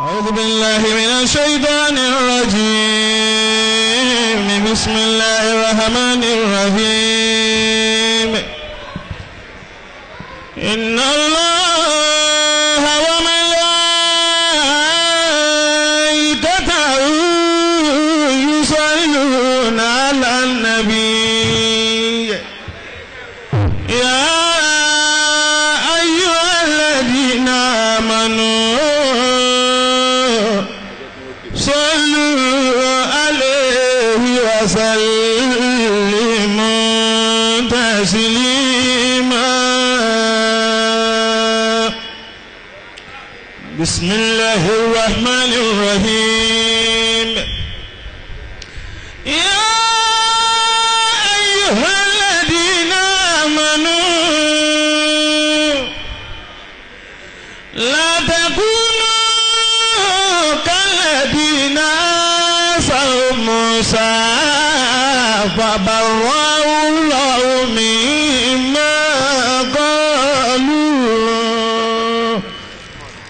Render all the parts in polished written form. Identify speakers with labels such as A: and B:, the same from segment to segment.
A: أعوذ بالله من الشيطان الرجيم. بسم الله الرحمن الرحيم. إن الله وملائكته يصلون على النبي يا أيها الذين آمنوا صلوا عليه وسلموا تسليما. بسم الله الرحمن الرحيم. يا أيها الذين آمنوا لا تكونوا كالذين عصوا موسى فبرأه الله مما قالوا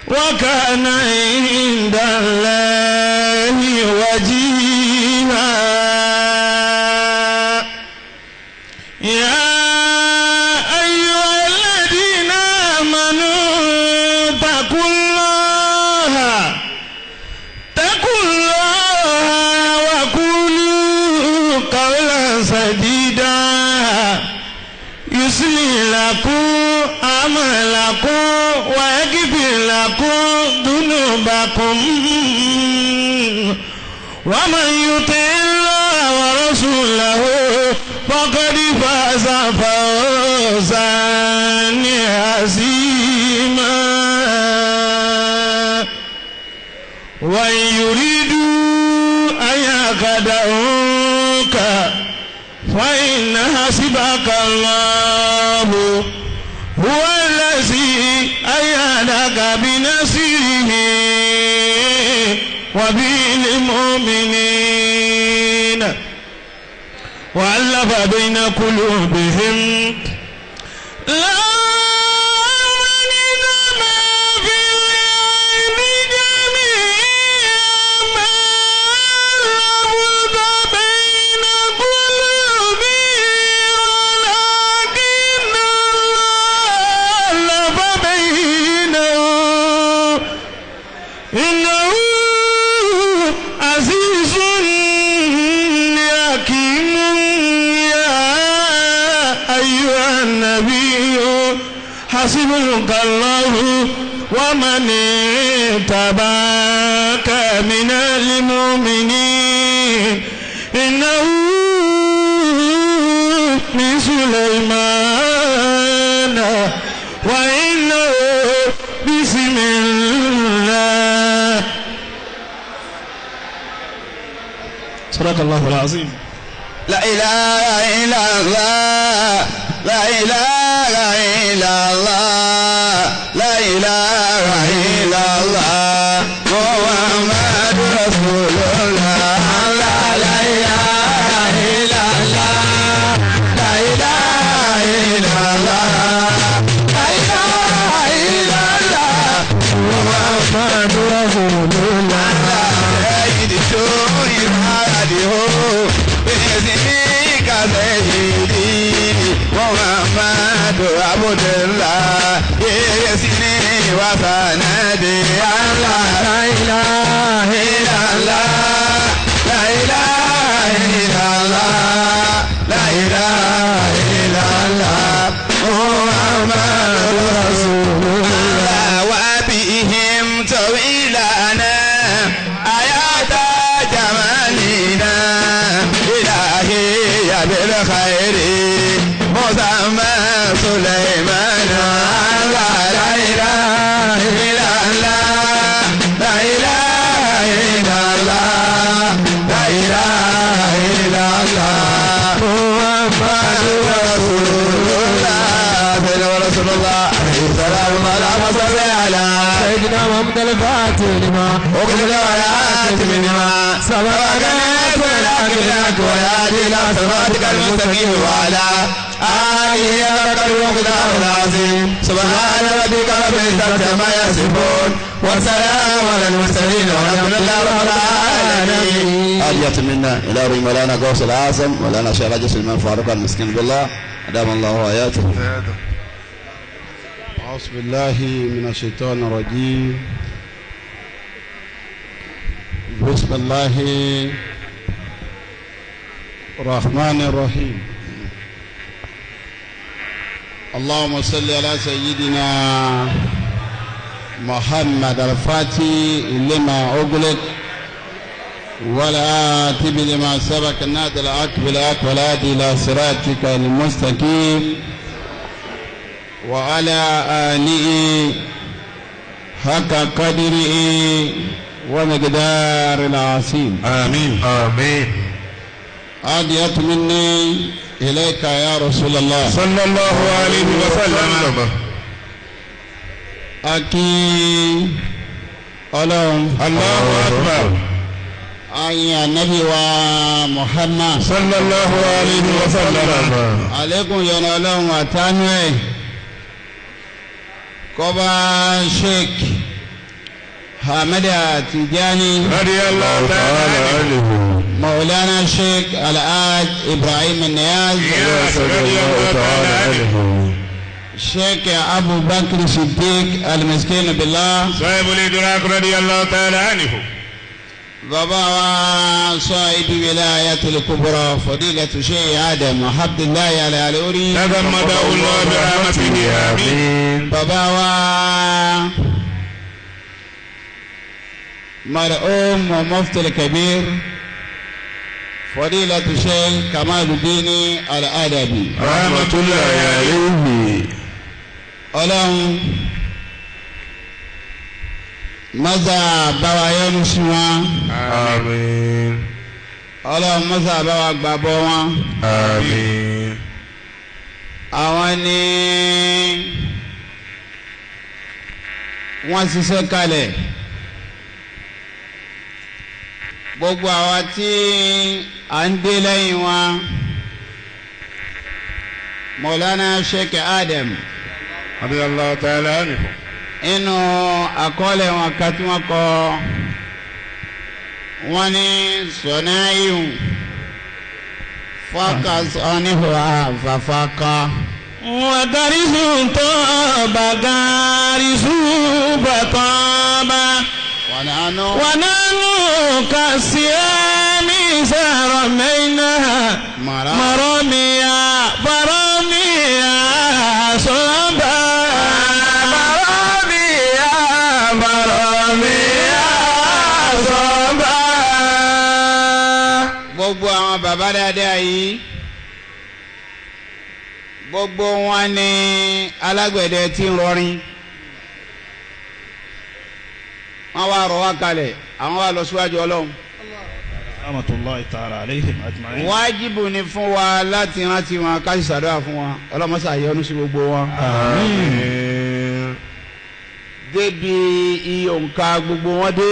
A: وكان عند الله وجيها. يا أيها الذين آمنوا اتقوا الله وقولوا قولا سديدا يصلح لكم أعمالكم ويغفر لكم ذنوبكم ومن يطع الله ورسوله فقد فاز فوزا عظيما. وإن يريدوا أن يخدعوك فإن حسبك الله هو الذي أيدك بنصره وبالمؤمنين وألف بين قلوبهم لا ما في الأرض جميعا ما ألفت بين قلوبهم ولكن الله ألف بينهم إنه عزيز حكيم. يا أيها النبي حسبك الله ومن اتبعك من المؤمنين إنه من سليمان وإنه بسم الله. صدق الله العظيم.
B: لا إله إلا الله لا إله إلا الله لا إله إلا الله محمد رسول الله. لا إله إلا الله لا إله إلا الله لا إله إلا الله محمد رسول الله. محمد عبد الله يسني وسندي. الله لا إله إلا الله لا إله إلا الله لا إله إلا الله محمد رسول الله. وبهم طويلنا آيات جمالنا إلهي بالخير مسمى سليمان. لا إله إلا الله لا إله إلا الله لا إله إلا الله محمد رسول الله رسول الله عليه السلام. اللهم صل على
A: سيدنا محمد الفاتح لما
B: أغلق ولا آتم لما سبقنا ويا إلى صراطك المستقيم وعلى آله حق ومقداره العظيم. سبحان ربك رب العزة عما يصفون وسلام على المرسلين والحمد لله رب العالمين. هدية منا إلى روح مولانا غوث الأعظم مولانا شيخ الحاج سليمان فاروق المسكين بالله أدام الله حياته.
C: أعوذ بالله من الشيطان الرجيم. بسم الله الرحمن الرحيم. اللهم صل على سيدنا محمد الفاتح لما أغلق ولا آتي لما سبق النادي الأكبر ولا إلى صراطك المستقيم وعلى آله حق قدره ومقدار العظيم.
D: آمين آمين.
C: هدية مني إليك يا رسول الله
D: صلى الله عليه وسلم.
C: أكي ألم
D: الله أكبر.
C: أي النبي ومحمد
D: صلى الله عليه وسلم.
C: عليكم يا الله وتانوي كوبا شيخ حامد تجاني
D: رضي الله تعالى عنه.
C: مولانا الشيخ الحاج إبراهيم النياز
D: رضي الله تعالى عنه.
C: الشيخ أبو بكر الصديق المسكين بالله
D: صاحب الإدراك رضي الله تعالى عنه.
C: بابا صاحب ولاية الكبرى فضيلة الشيخ آدم عبد الله العلوري
D: تغمده الله برحمته آمين.
C: بابا مرحوم ومفتي الكبير فضيلة الشيخ كمال الدين الأدبي
D: رحمة الله عليه.
C: Ọlọ́run mọ́sá báwa yọ́nú sí wọn.
D: Àmín.
C: Ọlọ́run mọ́sá báwa gbàbọ́ wọn.
D: Àmín.
C: Àwọn ni wọ́n ṣiṣẹ́ kalẹ̀. Gbogbo àwa tí à ń dé lẹ́yìn wọn, Mọ̀lánà Sheikh Adam
D: radiyallahu ta'ala anhu,
C: inú àkọọ́lẹ̀ wọn kan tí wọ́n kọ, wọ́n ní sọ̀nà ihun fọ́kà sọ́níhùn àfàfàkà.
A: Wàgàrísù tó bàgàrísù bàtọ́ba.
C: Wànánú.
A: Wànánú kàṣíámì sàrọ̀mẹ́nà. Mọ̀rọ̀mìyà bọ̀rọ̀mìyà sọ̀bà.
B: Mọ̀rọ̀mìyà bọ̀rọ̀mìyà sọ̀bà.
C: Gbogbo àwọn bàbá dáadáa yìí, gbogbo wọn ni alágbẹ̀dẹ tí ń rọrin. Wọ́n wá rọ̀ wá kalẹ̀, àwọn wá lọ síwájú Ọlọ́run.
A: Rahmatullahi ta'ala alayhim ajma'in.
C: Wájibu ni fún wa láti rántí wọn, ká sì ṣàdúrà fún wọn. Ọlọ́mọṣà yọ́nú sí gbogbo wọn.
D: Àmín.
C: Débi iye òǹkà gbogbo wọn dé.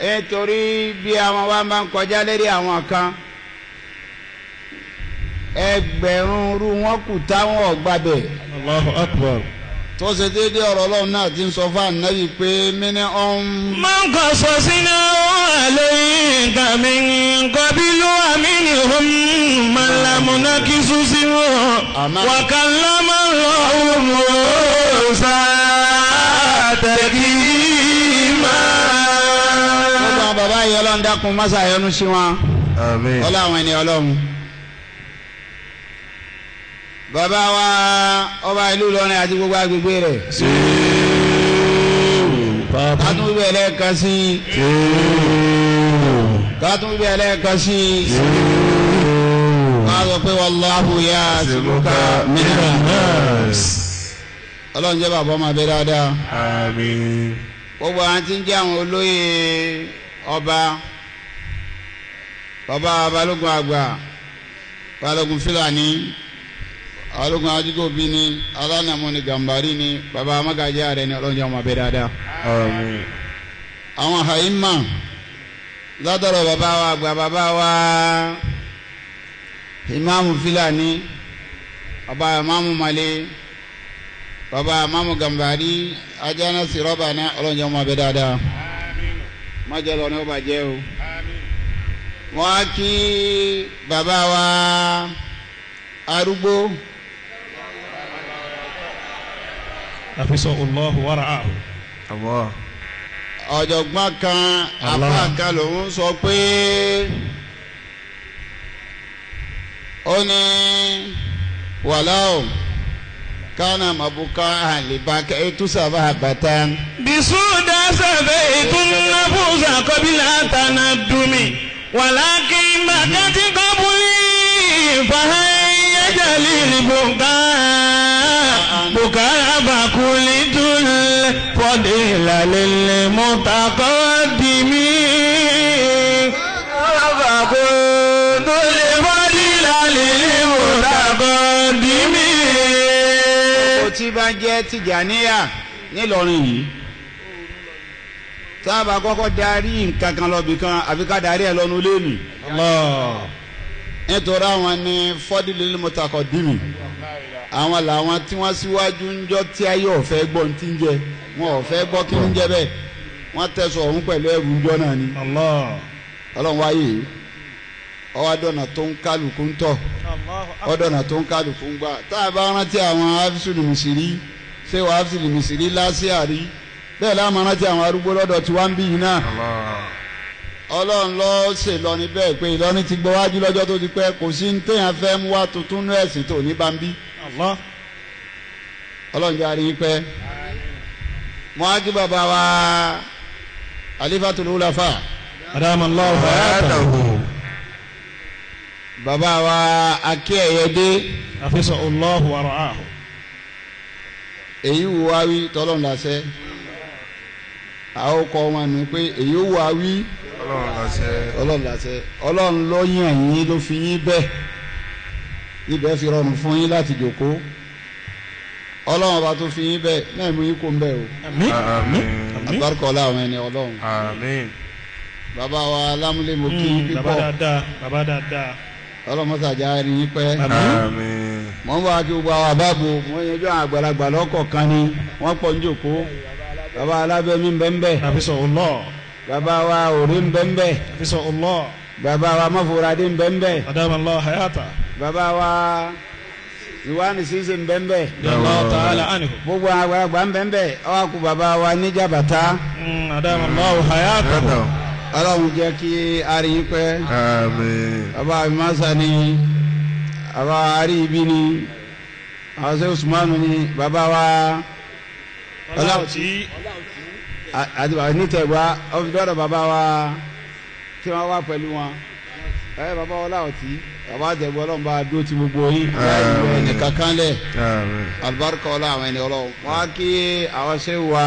C: Nítorí bí àwọn wa máa ń kọjá lérí àwọn kan, ẹgbẹ̀rún rú wọn kù táwọn ọ̀gbàbẹ̀.
A: Allahu akbar.
C: Tó ṣe déédéé ọ̀rọ̀ Ọlọ́run náà ti ń sọ fún Ànábì pé mí ní ọ̀n.
A: Man qasasna alayka min qablu wa minhum man lam naqsushu wa kallama Allahu Musa taklima.
C: Gbogbo àwọn bàbá yìí, Ọlọ́run dákun má ṣàyọnu sí wọn.
D: Àmín.
C: Ọlọ́run àwọn ẹni Ọlọ́run. Bàbá wa ọba ìlú Ìlọrin àti gbogbo agbègbè rẹ̀. Kátún bíbẹ̀ lẹ́ẹ̀kan sí i. Kátún bíbẹ̀ lẹ́ẹ̀kan sí i. Wọ́n á sọ pé wallahu ya'simuka minan nas. Ọlọ́run jẹ́ bàbá ọmọ abẹ́ dáadáa.
D: Àmín.
C: Gbogbo àwọn tí ń jẹ́ àwọn olóyè ọba, bàbá Balógun àgbà, Balógun Fúlàní, Balógun Ajígòbí ni, Alánàmú ni, Gàmbàrí ni, bàbá Amágàjá rẹ̀ ni, Ọlọ́run jẹ́ ọmọ abẹ́ dáadáa.
D: Àmín.
C: Àwọn àyímà látọ̀rọ̀ bàbá wa àgbà, bàbá wa Ìmáàmù Fílàní, bàbá ìmáàmù Malé, bàbá ìmáàmù Gàmbàrí, Ajáná sí rọ́bà náà, ọlọ́run jẹ́ ọmọ abẹ dáadáa. Má jẹ́ lọ ní ọba jẹ́ o. Wọ́n á kí bàbá wa arúgbó.
A: Hafizahullahu wa ra'ahu.
D: Allah.
C: Ọ̀jọ̀gbọ́n kan apá kan lòun sọ pé ó ní wàláò kánà màbúkà àlìbákẹ́ ètò sábà àbàtà.
A: Bisuda sábẹ́ ìtúnáfúnṣà kọ́bílà tànà dùnmí wàlákì bàkàtí kọ́bùlì fàáyéjàlì bùkà bùkà bàkúlì dùlẹ̀ fọdìlà lẹ́lẹ̀ mọ́tàkọ́dìmí. Bàkúlì fọdìlà lẹ́lẹ̀ mọ́tàkọ́dìmí.
C: Ó tí bá jẹ́ Tìjàníyà nílọrin yìí sábà kọ́kọ́ darí nǹkan kan lọ́bì kan àfi ká darí ẹ̀ lọ́nu lẹ́nu. Nítorí àwọn ní fọ́dílé mọ́tàkọ́dìmí, àwọn làwọn tí wọ́n síwájú ń jọ tí ayé ọ̀fẹ́ gbọ́ ti ń jẹ, wọn ọ̀fẹ́ gbọ́ kí ń jẹ bẹ́ẹ̀, wọ́n tẹ̀sọ̀ ọ̀hún pẹ̀lú ẹrù ńjọ́ náà ni. Ọlọ́run wáyé ọwọ́ dọ̀nà tó ń kálukú ń tọ̀, ọdọ̀nà tó ń kálukú ń gbà. Tá a bá rántí àwọn áfíìsì mìsìrí, ṣé wàá áfíìsì mìsìrí lásìá rí bẹ́ẹ̀ láwọn rántí àwọn arúgbó lọ́dọ̀ tí wọ́n ń bí yìí náà. Ọlọ́run ló ṣe Ìlọrin bẹ́ẹ̀ pé Ìlọrin ti gbọ́ wájú lọ́jọ́ tó ti pẹ́, kò sí ní téèyàn fẹ́ mú wá tuntun ní ẹ̀sìn tó ní bá ń bí. Ọlọ́run jẹ́ àrí pẹ́. Mo á kí bàbá wa Alifatul Ulafa.
A: Adamallahu hayatahu.
C: Bàbá wa Akínyẹ̀dé.
A: Hafizahullahu wa ra'ahu.
C: Èyí wù wá wí tọ́lọ́run láṣẹ. Àwọn kọ́ wọn nù pé èyí wù wá wí Ọlọ́run láṣẹ. Ọlọ́run ló yàn yín, ló fi yín bẹ́ẹ̀, ibẹ̀ fi rọrùn fún yín láti jókòó. Ọlọ́run ọba tó fi yín bẹ́ẹ̀ náà mú yín kó ń bẹ́ẹ̀ o.
A: Àmín. Àmín.
C: Àbárkọ ọlá àwọn ẹni Ọlọ́run.
D: Àmín.
C: Bàbá wa Lámúlé mo kí yín pípọ̀.
A: Bàbá dáadáa, bàbá dáadáa.
C: Ọlọ́mọ́sàjà rí yín pẹ́.
D: Àmín.
C: Mọ̀ ń bá kí gbogbo àwọn àbábo wọ́n yanjú àwọn àgbàlagbà lọ́kọ̀ọ̀kan ni wọ́n pọ̀ ń jókòó. Bàbá alábẹ́mí ń bẹ́ ń bẹ́.
A: Hafizahullah.
C: Bàbá wa òrí ń bẹ́ ń bẹ́.
A: Hafizahullah.
C: Bàbá wa mọ́fúradé ń bẹ́ ń bẹ́.
A: Adamallahu hayata.
C: Bàbá wa ìwádìí sísè ń bẹ́ ń bẹ́.
A: Allahu ta'ala anhu.
C: Gbogbo àgbàlagbà ń bẹ́ ń bẹ́. Ọwọ́ kú bàbá wa níjàbàtà.
A: Adamallahu hayata.
C: Ọlọ́run jẹ́ kí a rí yín pẹ́.
D: Àmín.
C: Bàbá Masa ni, bàbá Aríbi ni, àwọn sẹ́ Usmanu ni, bàbá wa
A: Ọláòtí
C: àti bàbá nítẹ̀gbá ọ̀fíìdọ́dọ̀ bàbá wa tí wọ́n wá pẹ̀lú wọn. Ẹ bàbá Ọláòtí, bàbá àtẹ̀gbọ́ Ọlọ́run bá dúró ti gbogbo yín. Ẹnìkan kan lẹ̀, alibarika ọlá àwọn ẹni Ọlọ́run. Wọ́n á kí àwọn ṣe wà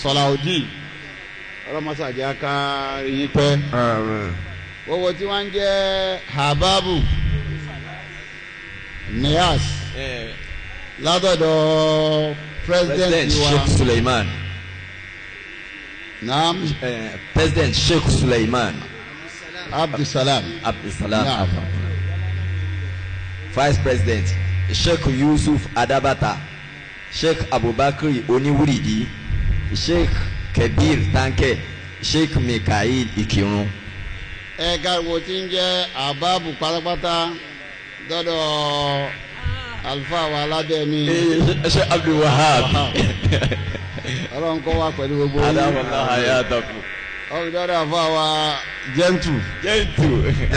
C: Sọláùdí. Ọlọ́mọsàjà ká yín pẹ́. Gbogbo tí wọ́n ń jẹ́ Hababu Nias látọ̀dọ̀ President wa
B: Sheikh Suleiman.
C: Naam.
B: President Sheikh Suleiman
C: Abdulsalam.
B: Abdulsalam. Vice President Sheikh Yusuf Adabata, Sheikh Abubakar Oniwuridi, Sheikh Kabir Tanke, Sheikh Mikael Ikirun.
C: Ẹ̀ka wo ti ń jẹ́ àbábù pátápátá dọ́dọ̀ alfa wa alábẹ́mi.
B: Sheikh Abdul Wahab.
C: Ọlọ́run kọ́ wa pẹ̀lú gbogbo yín.
B: Adamallahu hayatakum.
C: Ọlọ́run dọ́dọ̀ alfa wa jẹ́ntù.
B: Jẹ́ntù.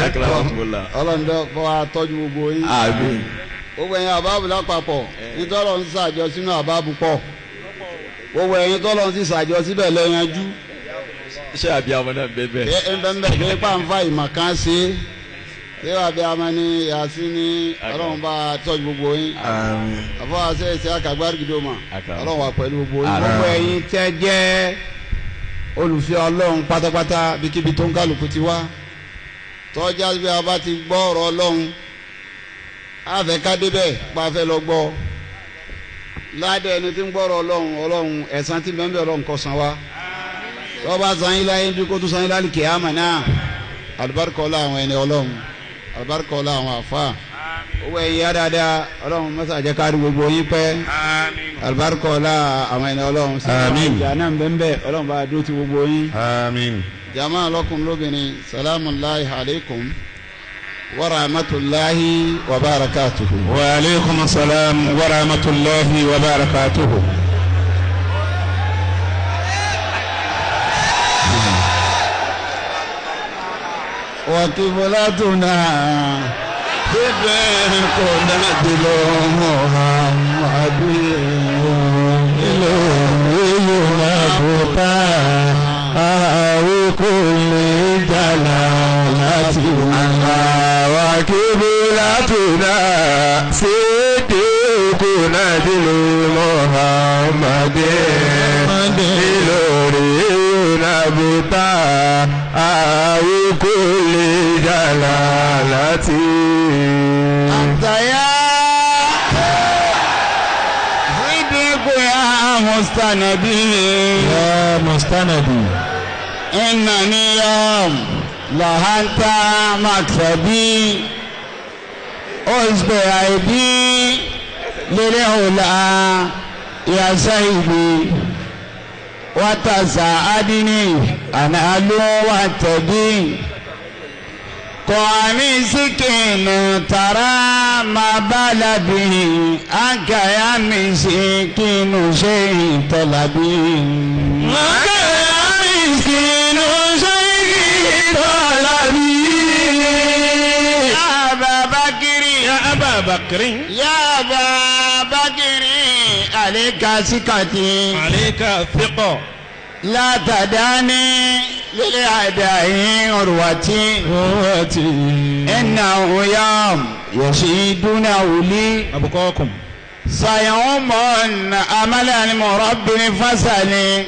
B: Akramakumullah.
C: Ọlọ́run kọ́ wa tọ́jú gbogbo yín.
B: Àmín.
C: Gbogbo ẹ̀yin àbábù lápapọ̀ nítorí ọ̀n sàjọ sínú àbábù pọ̀. Gbogbo ẹ̀yin tọ́lọ́ ń sì sàjọ síbẹ̀ lẹ́yanjú.
B: Ṣé àbíamọ náà bẹ́ẹ̀ bẹ́ẹ̀?
C: Ẹ bẹ́ẹ̀ bẹ́ẹ̀ kí pàǹfà ìmọ̀ kan ṣe é. Ṣé àbíamọ ni yàtí ni Ọlọ́run bá tọ́jú gbogbo yín. Àfọwọ́ àṣẹ ìṣe àkàgbárí gidi ọmọ. Ọlọ́run wà pẹ̀lú gbogbo yín. Gbogbo ẹ̀yin tẹ́ jẹ́ olùfẹ́ Ọlọ́run pátápátá bíkíbi tó ń kálukú ti wá. Tọ́já bí a bá ti gbọ́ ọ̀rọ̀ Ọlọ́run, a fẹ́ ká débẹ̀ pa fẹ́ lọ gbọ́. Ládẹ́ ẹni tí ń gbọ́rọ̀ Ọlọ́run, Ọlọ́run ẹ̀san tí bẹ́ẹ̀ bẹ́ẹ̀ Ọlọ́run kó san wá. Tọ́ba san yín láyé bí kó tún san yín lálẹ́ kìámà náà. Alibarika ọlá àwọn ẹni Ọlọ́run, alibarika ọlá àwọn àfa. Owó ẹ̀yà dáadáa, Ọlọ́run mọ́sá jẹ́ kárí gbogbo yín pẹ́. Alibarika ọlá àwọn ẹni Ọlọ́run.
B: Àmín.
C: Ìjà náà ń bẹ́ẹ̀ bẹ́ẹ̀, Ọlọ́run bá dúró ti gbogbo yín.
B: Àmín.
C: Jama lọ́kùnrin lóbìnrin, salamu alayhi alaykum wa rahmatulahi wa barakatuhu.
B: Wa aleykum salaam wa rahmatulahi wa barakatuhu.
C: Wa qiblatuna bíbẹ̀ kò dájú lọ Muhammadu.
B: وكبلتنا صديقنا محمد نبتا أو كل جلالة.
C: أنت يا صديق يا مستندي
A: يا مستندي
C: إنني يوم لهنت مكسبي أصبع أيدي للعلا يا سيدي وتساعدني أنا وتدي قوامي سكين ترى ما بلدي أنك يا مسكين شيء طلبي
B: أنك يا مسكين شيء طلبي.
C: يا أبا بكر
A: يا أبا بكر
C: يا أبا بكر عليك ثقتي
A: عليك ثقة
C: لا تداني للأعداء عروتي إنه يوم يشيدون لي
A: أبقاكم
C: سيوم أملا مرب فسلي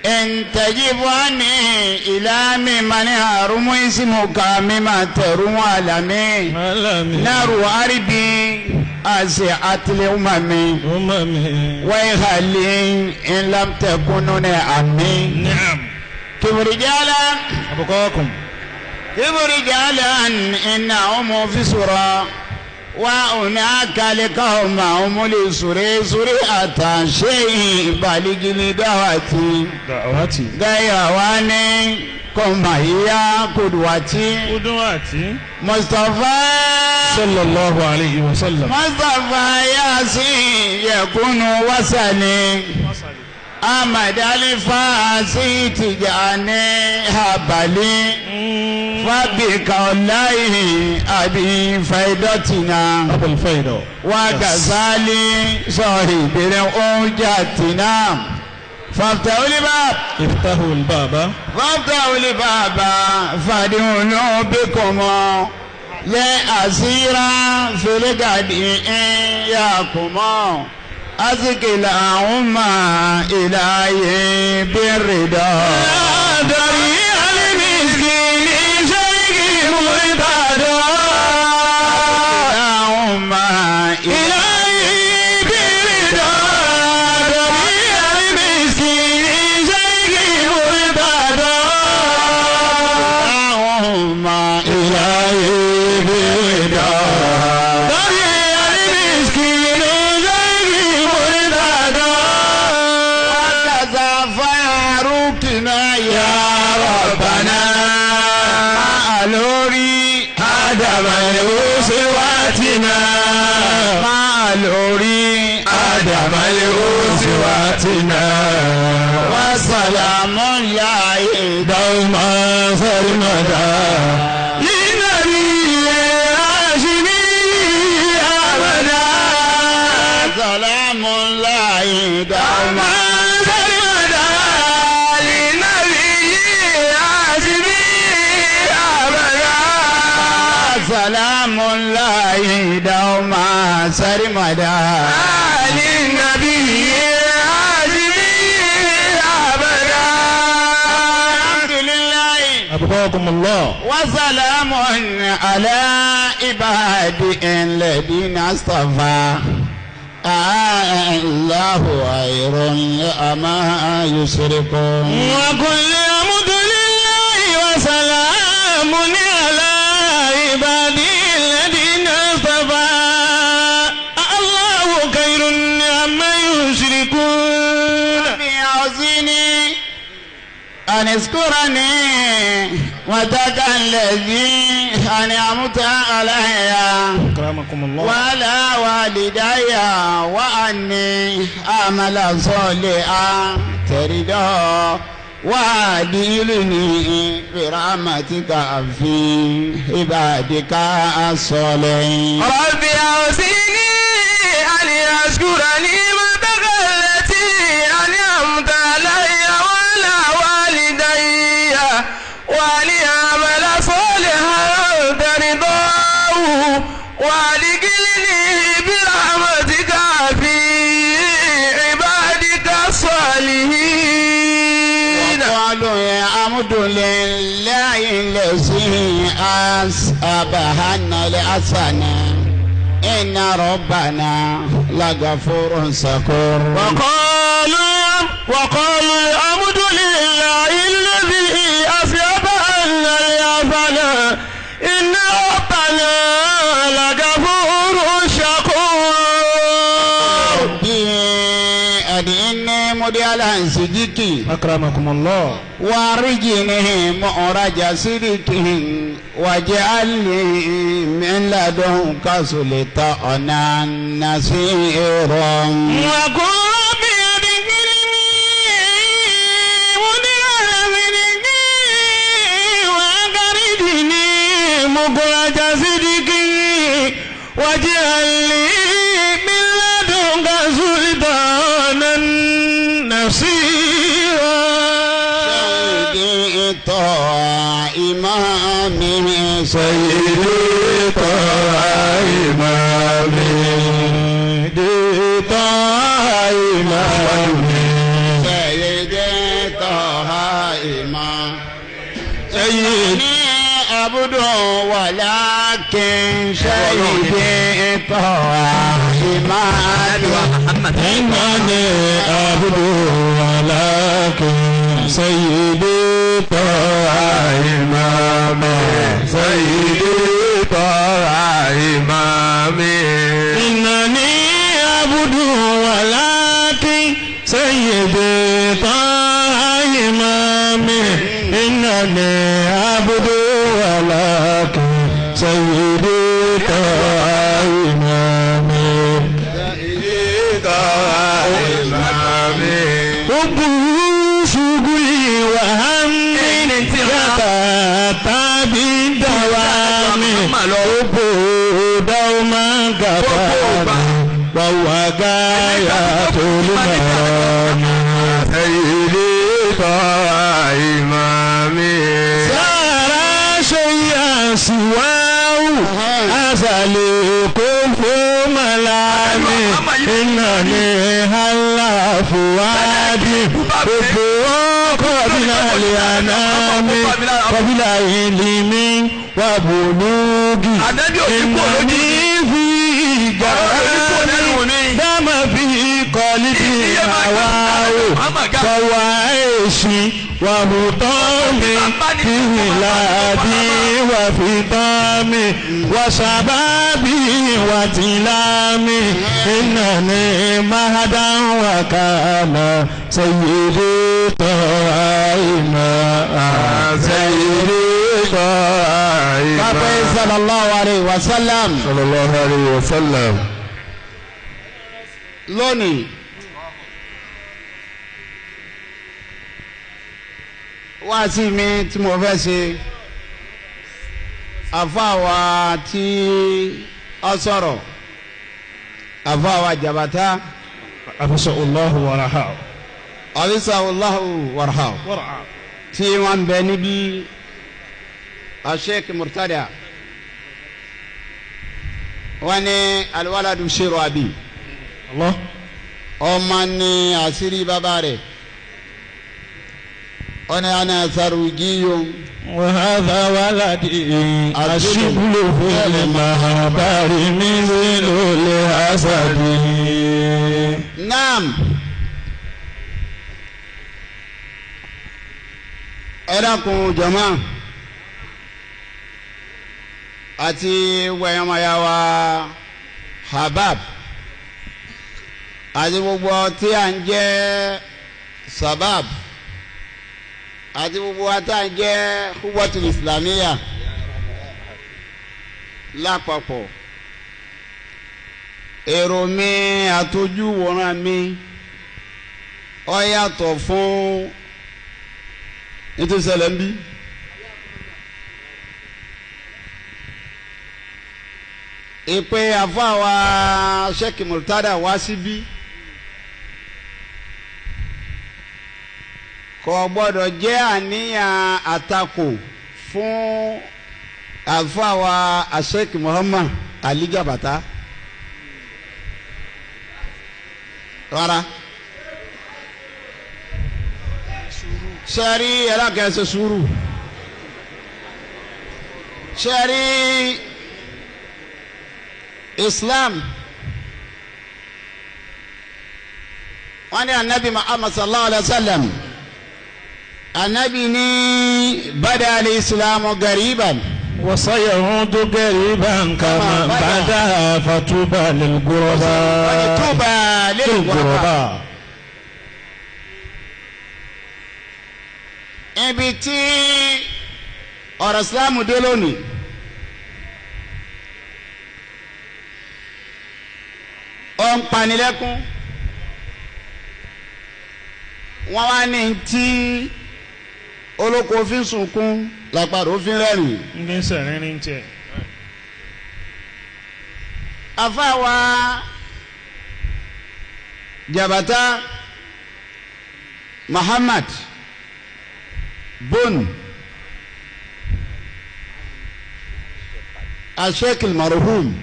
C: إن تجب عني إلى ممن هرم اسمك مما تروم عالمي نار أرضي أسعت الأمم ويخلي إن لم تكونوا عمي.
A: نعم.
C: كم رجالا
A: أبقاكم
C: كم رجالا إنهم في سورة وهناك لقوم هم لسوري سوري أتى شيء بالغ دعوتي
A: دعوتي
C: غيواني كما هي قدوتي
A: قدوتي
C: مصطفى
A: صلى الله عليه وسلم
C: مصطفى ياسين يكون وسني أحمد الفاسي تجاني هبلي فبك الله أبي فائدتنا
A: أبو الفائدة
C: وكذلك صاحب أوجاتنا فافتحوا الباب
A: افتحوا الباب
C: فافتحوا الباب فادخلوا بكم لأسيرا في الغد إياكم أزكي لهما إلهي بالرضا
B: دريع المسكين شيخ مرتضى
C: لهما
B: إلهي بالرضا دريع المسكين شيخ مرتضى
C: لهما
B: إلهي بالرضا دريع المسكين شيخ مرتضى
C: وكذا فاروقنا يا
B: ربنا
C: لوري
B: آدم لأسواتنا
C: مع لوري
B: آدم لأسواتنا
C: وسلام الله
B: دوما سرمدا للنبي الهاشمي أبدا
C: سلام الله دوما
B: دوما سرمدا للنبي الهاشمي أبدا
C: سلام الله دوما سرمدا
B: للنبي الهاشمي أبدا
C: الحمد لله
A: أبقاكم الله
C: وسلام على عباده الذين اصطفى الله خير أما يشركون
B: وكل حمد لله وسلام
A: على عباده الذين اصطفى الله خير عما يشركون.
C: ربي أوزعني أن اذكرني وتك الذي أنعمت علي
A: أكرمكم الله
C: وعلى والدي وأني أعمل صالحا ترضاه وأدخلني برحمتك في عبادك الصالحين.
B: ربي أوزعني أن أشكر نعمتك التي أنعمت علي وعلى والدي وأن أعمل صالحا ترضاه وأدخلني برحمتك في عبادك الصالحين.
C: وقالوا الحمد لله الذي أصابنا الحسنة إن ربنا لغفور شكور.
A: وقالوا الحمد لله الذي أصابنا الحسنة إن ربنا لغفور شكور.
C: ربي أدعني مديالا صديقي
A: أكرمكم الله
C: وارجني مخرج صدق واجعل لي من لدنك سلطانا نصيرا.
A: وقل رب أدخلني مدخل صدق وأخرجني مخرج صدق واجعل لي من لدنك سلطانا نصيرا.
C: سيدي طه إمامي
D: سيدي طه إمامي طه إمامي
C: سيدي طه إمامي
D: سيدي
C: عبد ولكن سيدي طه إمامي
A: إنني عبد ولكن سيدي طه
D: إمامي سيدي طه إمامي
A: إنني عبد ولكن سيدي طه إمامي إنني عبد ولكن سيدي طه إمامي
D: سيدي طه إمامي
A: حبه شغلي وهمي يتأتى بالدوام حبه دوما كفاني وهو غاية المرام.
D: سيدي طه إمامي
A: سار شيئا سواه أزلي كف ملامي إنني هلا فؤادي حبه قبل الأنام قبل علم وبلوغي إنني في جرامي دم في قلبي هواه فوعيشي وهطامي في ولادي وفطامي وشبابي وتلامي إنني مهدا وكان سيدي طه
D: سيدي طه
C: Bàbá sallallahu alayhi wa sallam.
D: sallallahu alayhi wa sallam.
C: Lónìí wáàsí mi tí mo fẹ́ ṣe àfáàwá tí ó sọ̀rọ̀ àfáàwá jàbátá
A: Afasahullahu waraha.
C: Afasahullahu waraha
A: Waraha.
C: tí wọ́n ń bẹ níbí Sheikh Murtada wọ́n ní alwaladu shiru abi.
A: Allah.
C: Ọmọ ní àṣírí bàbá rẹ̀ wọ́n ní ana sarujiyun.
A: وهذا ولدي الشبل في المهبر مثل الأسد.
C: Naam. Ẹ dákun jama, Àti wẹ̀yàmọ̀yàwá Habab àti gbogbo tí à ń jẹ́ Sabab àti gbogbo tí à ń jẹ́ Quwwatul Islamiyya lápapọ̀. Èrò mi àtojúwòrán mi ó yàtọ̀ fún nítorí ṣẹlẹ̀ ń bí. Ìpè àfọwà Sheikh Murtada wá síbí kò gbọ́dọ̀ jẹ́ àníyàn àtakò fún àfọwà Sheikh Muhammad Ali Jabata rárá. Sẹ́rí ẹlẹ́kẹ̀ẹ́sẹ̀ sùúrù sẹ́rí Islam wọ́n ní anabi Muhammad sallallahu alayhi wa sallam anabi ní bada al-islamu gariban.
A: وسيعود غريبا كما بدا فطوبى للغرباء.
C: فطوبى للغرباء. Ibi tí ọ̀rọ̀ Islam dé lónìí ó ń panilẹ́kún. Wọ́n wá ní tí olóko fi ń sunkún lápárò fi ń rẹ́rìn.
A: Ń bí ń sẹ̀rín ní tiẹ̀.
C: Àfáwa Jabata Muhammad Bon Asheikh Marhum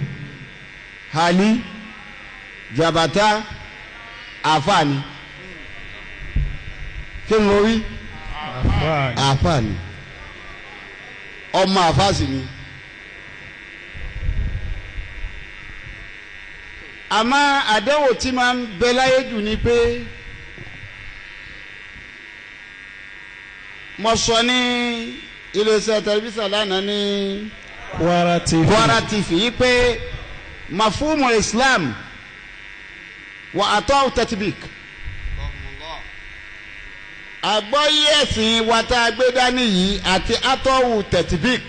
C: Ali Jabata àfáàní. Kí ni mo wí? Àfáàní. Ọmọ àfáàsì ni. Àmọ́ àdéhùn tí máa ń bẹ láyé jù ni pé mo sọ ní iléeṣẹ́ tẹlifíṣàn lánàá ní
A: Kwara TV.
C: Kwara TV yìí pé mafumu Islam wà àtọ́ tẹtibik. Àgbọ́yé ẹ̀sìn wa tá a gbé dání yìí àti atọ́wù tẹtibik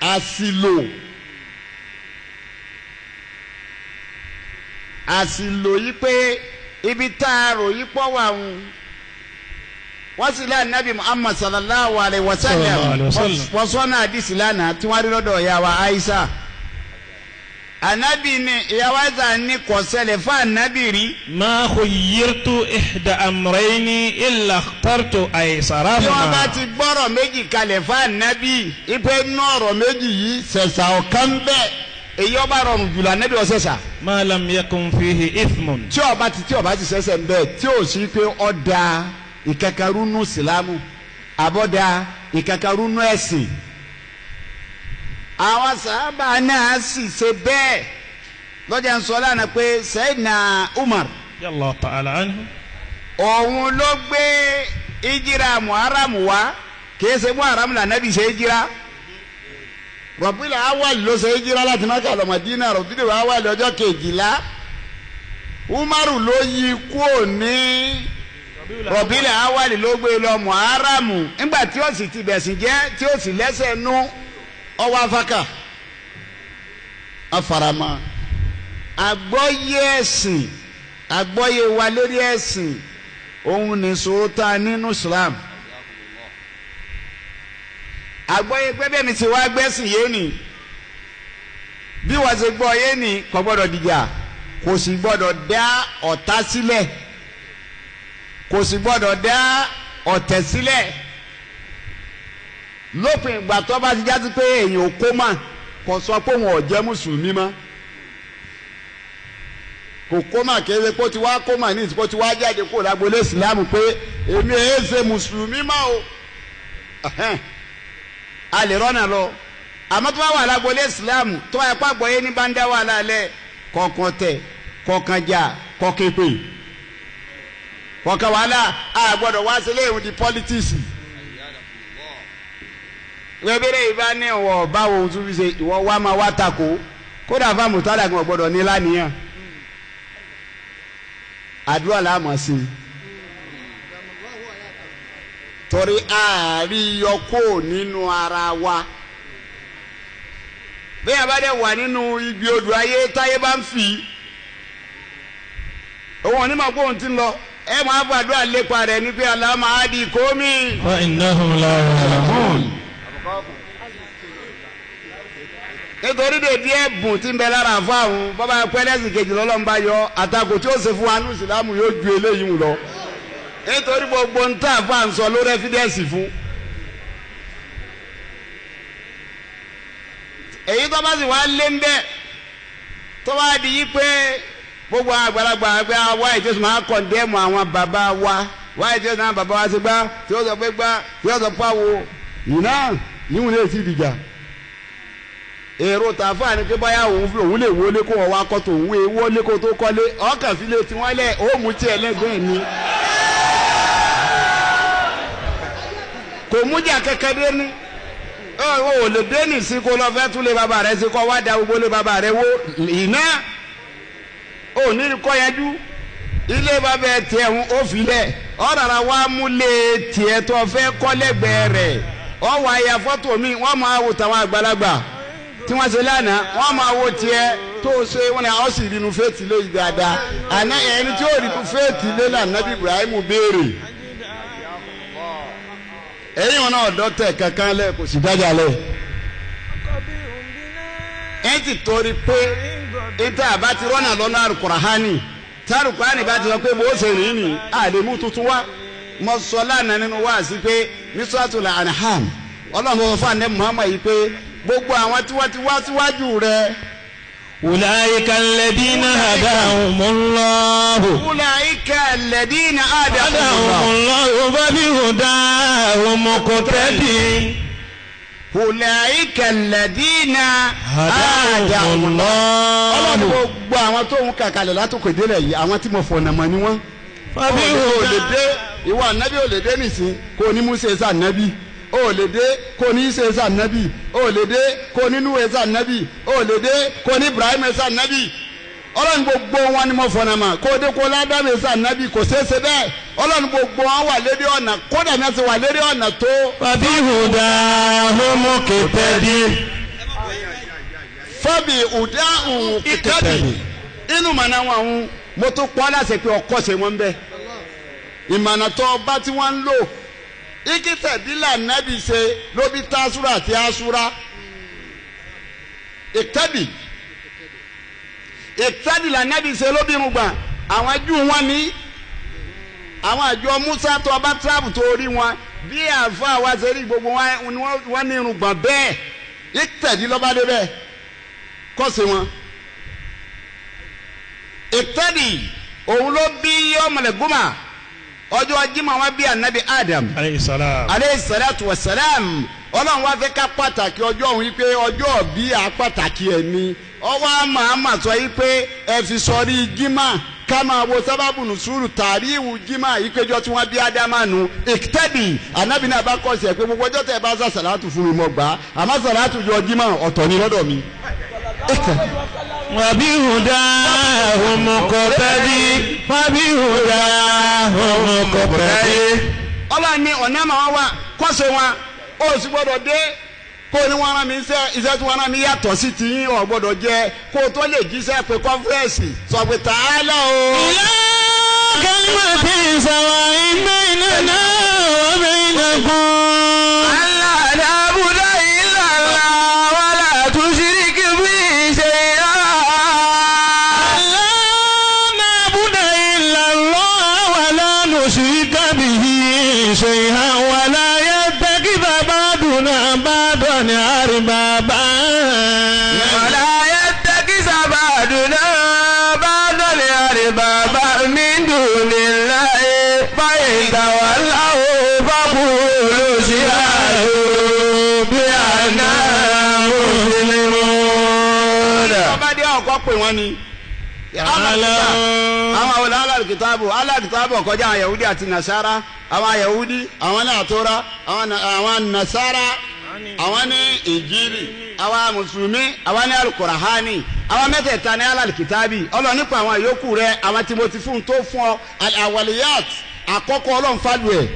C: àsìlò àsìlò yìí pé ibi tá a rò yìí pọ̀ wà ń wọ́n sì lẹ́yìn Nabi Muhammad sallallahu alayhi wa sallam wọ́n sọ́nà àdìsí lánàá tí wọ́n rí lọ́dọ̀ ìyá wa Aisha. Anabi ni ìyàwó Aisha ní kò ṣẹlẹ̀ fún anabi rí.
A: Ma khuyyirtu ihda amrayni illa ikhtartu aysarahuma.
C: Bí wọ́n bá ti gbọ́rọ̀ méjì kalẹ̀ fún anabi ipe nú ọ̀rọ̀ méjì yìí ṣẹ̀ṣà ọ̀kan bẹ́ẹ̀ èyí ọba rọrùn jùlọ anabi ó ṣẹ̀ṣà.
A: Ma lam yakun fihi ithmun.
C: Tí ó bá ti ṣẹ̀ṣẹ̀ ń bẹ́ẹ̀ tí ò sí pé ó da ìkẹkẹrúnú sílámù àbọ̀dá ìkẹkẹrúnú ẹ̀sìn. Àwọn sàhábà náà sì ṣe bẹ́ẹ̀ lọ́jà ń sọ lánàá pé Sayyidina Umar
A: Yallahu ta'ala anhu
C: òun ló gbé ìjìrà Muharram wá kìí ṣe Muharram lànàbì ṣe ìjìrà Rabiul Awwal ló ṣe ìjìrà láti Mákà lọ Mádínà. Rabiul Awwal ọjọ́ kejìlá Umaru ló yí kúò ní Rabiul Awwal ló gbé lọ Muharram nígbà tí ó sì ti bẹ̀sìn jẹ́ tí ó sì lẹ́sẹ̀ nú ọwọ́ afaka afarama. Àgbọ́yé ẹ̀sìn àgbọ́yé wa lérí ẹ̀sìn òun ní sòótá nínú Islam. Àgbọ́yé pé bẹ́ẹ̀ mi ti wá gbẹ́sìn yé ni bí wọ́n ṣe gbọ́ yé ni kò gbọ́dọ̀ dìjà kò sì gbọ́dọ̀ dá ọ̀tá sílẹ̀ kò sì gbọ́dọ̀ dá ọ̀tẹ̀ sílẹ̀. Lópin ìgbà tó bá ti jásí pé èèyàn ò kó mà kò sọ pé òun ò jẹ́ mùsùlùmí mọ́ kò kó mà kéde kó ti wá kó mà ní ìsìnkú ti wá jáde kó lágbolé ìsìlámù pé èmi ẹ̀ ṣe mùsùlùmí mọ́ o a lè rọ́nà lọ. Àmọ́ tó bá wà lágbolé ìsìlámù tó bá yẹ kó àgbọ̀yé ní bá ń dá wàhálà lẹ̀ kọ̀ọ̀kan tẹ̀ kọ̀ọ̀kan jà kọ̀ọ̀kan pè kọ̀ọ̀kan wàhálà a gbọ́dọ̀ wá sílé ìwé di pọ́lítíìsì. Wẹ́bẹ̀rẹ̀ yìí bá ní ìwọ báwo tún fi ṣe ìwọ wá máa wá takò kódà fáwọn mùtálà kan gbọ́dọ̀ ní lánìyàn. Àdúrà la mọ̀ sí i. Torí àríyọkó nínú ara wa. Bẹ́ẹ̀ bá dẹ̀ wà nínú ibi odò ayé táyé bá ń fi. Òun onímọ̀ pé òun ti ń lọ. Ẹ máa gbàdúrà lépa rẹ̀ ní pé aláma adi kómi.
A: Fa innahum la ya'lamun.
C: Nítorí dèbí ẹ̀bùn tí ń bẹ lára fáwọn bọ́bá pẹ́lẹ́sì kejì lọ́lọ́run bá yọ àtakò tí ó ṣe fún wa ní ìsìlámù yóò ju eléyìí lọ. Nítorí gbogbo ń tà fún à ń sọ lórí ẹ́fídẹ́ǹsì fún. Èyí tó bá sì wá lé ń bẹ́ tó bá di yí pé gbogbo àgbàlagbà pé wá ìjọsìn máa kọ̀ndẹ́mù àwọn bàbá wa wá ìjọsìn àwọn bàbá wa ti gbá tí ó sọ pé gbá tí ó sọ pé àwo yìí yíwùn lè ti dìjà. Èrò tàfà ni pé báyà òun lè wọlé kó wọn wá kọ́ tó òun wọlé kó tó kọ́lé ọkàn fi lè tiwọn lẹ̀ ó mú tiẹ̀ lẹ́gbẹ̀ẹ́ ni. Kò mújà kẹkẹ dé ní o lè dé ní sí kó lọ fẹ́ tún lé bàbá rẹ sí kó wá da gbogbo lé bàbá rẹ wó iná o ní kọ́ yanjú ilé bàbá ẹ tiẹ̀ ń ó fi lẹ̀ ọ rárá wá mú lé tiẹ̀ tó fẹ́ kọ́ lẹ́gbẹ̀ẹ́ rẹ̀ ọ wà ya fọ́tò mi wọ́n máa wò tàwọn àgbàlagbà tí wọ́n ṣe lánàá wọ́n máa wo tiẹ̀ tó ṣe wọ́n ní àwọn sì rinu fẹ́ẹ̀tì lé yìí dáadáa àná ẹni tí ó rinu fẹ́ẹ̀tì lé lànà bí Ibrahim béèrè èyí wọn náà dọ́tẹ̀ kankan lẹ kò sì dájà lẹ. Ẹ ti torí pé níta àbá ti rọ́nà lọ́nà alukurahani tí alukurahani bá ti sọ pé bó ṣe rìn ní àlèmú tuntun wá. Mo sọ lánàá nínú wáàsí pé ní Suratul An'am Ọlọ́run fún àná Muhammad yìí pé gbogbo àwọn tí wọ́n ti wá síwájú rẹ̀.
A: Ulaika alladhina hadahumullahu.
C: Ulaika alladhina hadahumullahu.
A: Fabihudahum muqtadi.
C: Ulaika alladhina hadahumullahu. Ọlọ́run gbogbo àwọn tó ń kàkàlẹ̀ látòkè délẹ̀ yìí àwọn tí mo fọ̀nà mọ̀ ni wọ́n. Fabihudahum. Ìwọ ànábì ò lè dé nìsín kò ní Musa ẹ̀sà ànábì. O lè dé kò ní Isa ẹ̀sà ànábì. O lè dé kò ní Nuhu ẹ̀sà ànábì. O lè dé kò ní Ibrahim ẹ̀sà ànábì. Ọlọ́run gbogbo wọn ni mo fọ̀nà mà kó dé kó ládàmú ẹ̀sà ànábì kò ṣeé ṣe bẹ́ẹ̀. Ọlọ́run gbogbo wọn wà lérí ọ̀nà kódà ní ẹsẹ̀ wà lérí ọ̀nà tó.
A: Fabihudahum muqtadi.
C: Fabihudahum muqtadi. Inú màná wọn àwọn mo tún pọ́ láṣẹ pé ọkọ̀ ṣe wọn bẹ́ẹ̀. Ìmọ̀nà tó bá tí wọ́n ń lò ikitẹ̀dílà nẹ́bí ṣe ló bí tásúrà àti asúra ìtẹ́bì ìtẹ́dìlà nẹ́bí ṣe ló bí irùngbọ̀n àwọn Júù wọn ní àwọn àjọ Musa tó ọba tíráàbù tó rí wọn bí àáfàá wa ṣe rí gbogbo wọn ní irùngbọ̀n bẹ́ẹ̀ ìtẹ̀dí lọ́ba dé bẹ́ẹ̀ kọ́sí wọn. Ìtẹ́dì òun ló bí ọmọlẹ́gúnmá ọjọ́ Jímọ̀ wọn bí anabi Adam aleyhi salatu wa salam. Ọlọ́run wá fẹ́ ká pàtàkì ọjọ́ òun yìí pé ọjọ́ bí a pàtàkì ẹ̀ ni ọwọ́ àmàmà sọ yìí pé ẹ fi sọrí Jímọ̀ ká máa wo sábàbù nùsùrù tàríwù Jímọ̀ yìí péjọ tí wọ́n bí Ádámà nù ìtẹ́bì anabi náà bá kọ́ sí ẹ pé gbogbo ọjọ́ tẹ́ ẹ bá sá sàlátù fún mi mọ́ gbà á àmọ́ sàlátù jọ Jímọ̀ ọ̀tọ̀ ni lọ́dọ̀ mi.
A: Wabihudahum muqtadi. Fabihudahum muqtadi.
C: Ọlọ́run ní ọ̀nà máa wà kọ́sẹ̀ wọn ó sì gbọ́dọ̀ dé kó ní wọ́n rán mi iṣẹ́ iṣẹ́ tí wọ́n rán mi yàtọ̀ sí ti yín ò gbọ́dọ̀ jẹ́ kó tó lè jíṣẹ́ pé kọ́fírẹ́sì sọ pé tààlà o.
A: Ila kalimatin sawa'in baynana wa baynakum.
B: Alla na'budu illa Allah wa la tushrik bihi shay'an.
A: Alla na'budu illa Allah wa la nushrika bihi shay'an wa la yattakhidha ba'duna ba'dan arbaba.
B: Wa la yattakhidha ba'duna ba'dan arbaba min dunillahi fa in tawallaw faqulu ashhadu bi anna muslimun.
C: Ọba dé ọkọ pè wọ́n ni. Àwọn àwọn alálùkìtàbù alálùkìtàbù ọ̀kọjá àwọn Yahudi àti Nasara àwọn Yahudi àwọn Nàtórà àwọn Nasara. Àwọn ní Ìnjílì, àwa mùsùlùmí àwa ní alukurahani, àwa mẹ́tẹ̀ẹ̀ta ní alalikitaabi. Ọlọ́run nípa àwọn yòókù rẹ̀, àwọn tí mo ti fún tó fún ọ awaliyat àkọ́kọ́. Ọlọ́run fálù ẹ̀,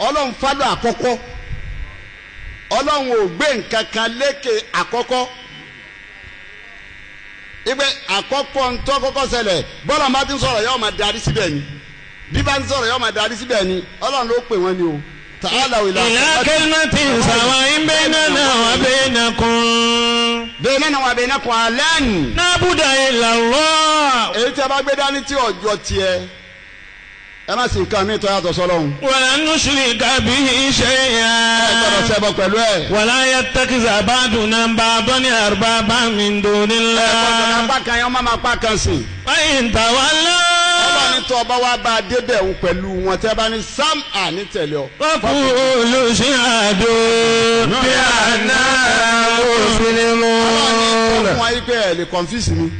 C: Ọlọ́run fálù àkọ́kọ́. Ọlọ́run ò gbé nǹkan kan lékè àkọ́kọ́. Ìgbẹ́ àkọ́kọ́ ntọ́ kọ́kọ́ ṣẹlẹ̀, bọ́lá bá ti ń sọ̀rọ̀ yóò máa darí síbẹ̀ ni, bí bá ń sọ̀rọ̀ yóò máa darí síbẹ̀ ni. Ọlọ́run ló pè wọ́n ni o. Ta'ala ila
A: kalimatin sawa'in baynana wa baynakum.
C: Baynana wa baynakum alan.
A: Na'budu illa Allah.
C: Èyí tí a bá gbé dání tí ọjọ́ tiẹ̀, ẹ má sì nǹkan mi tọ́ yàtọ̀ sọ́lọ́hún.
A: Wala nushrika bihi shay'an.
C: Ẹ gbọ́dọ̀ ṣẹbọ pẹ̀lú ẹ̀.
A: Wala yattakhidha ba'duna ba'dan arbaban min dunillah.
C: Ẹ gbọ́dọ̀ apá kan yẹn, ọmọ máa pa kan sí.
A: Wa in tawallaw.
C: Ọba ní tọ́ ọba wa bá a débẹ̀ òun pẹ̀lú wọn tẹ́ bá ní sam à ní tẹ̀lé ọ.
A: Qulu shahadu
D: bi anna muslimun.
C: Ọlọ́run ní fún wa yí pé ẹ lè kọ́nfíìsì mi.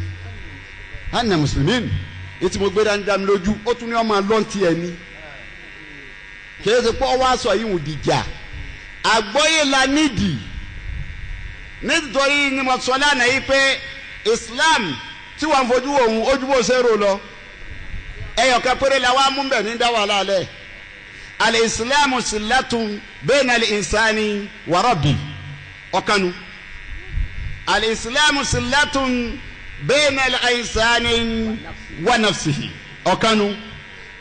C: Anna muslimin ètí mo gbé dání dá mi lójú, ó tún ní ọmọ lọ́ntì ẹ̀ ni. Kìí ṣe pé ọwọ́ aṣọ yìí ń dìjà. Àgbọ́yé la nídìí. Nítorí ni mo sọ lánàá yìí pé Islam tí wọ́n fojú òun ojú bó ṣe rò lọ. Ẹyọkan péré la wá mú bẹ̀ ní dá wàhálà lẹ̀. Al-Islamu sillatun bayna al-insani wa rabbi. Ọ̀kanu. Al-Islamu sillatun bayna al-insani wa nafsihi. Ọ̀kanu.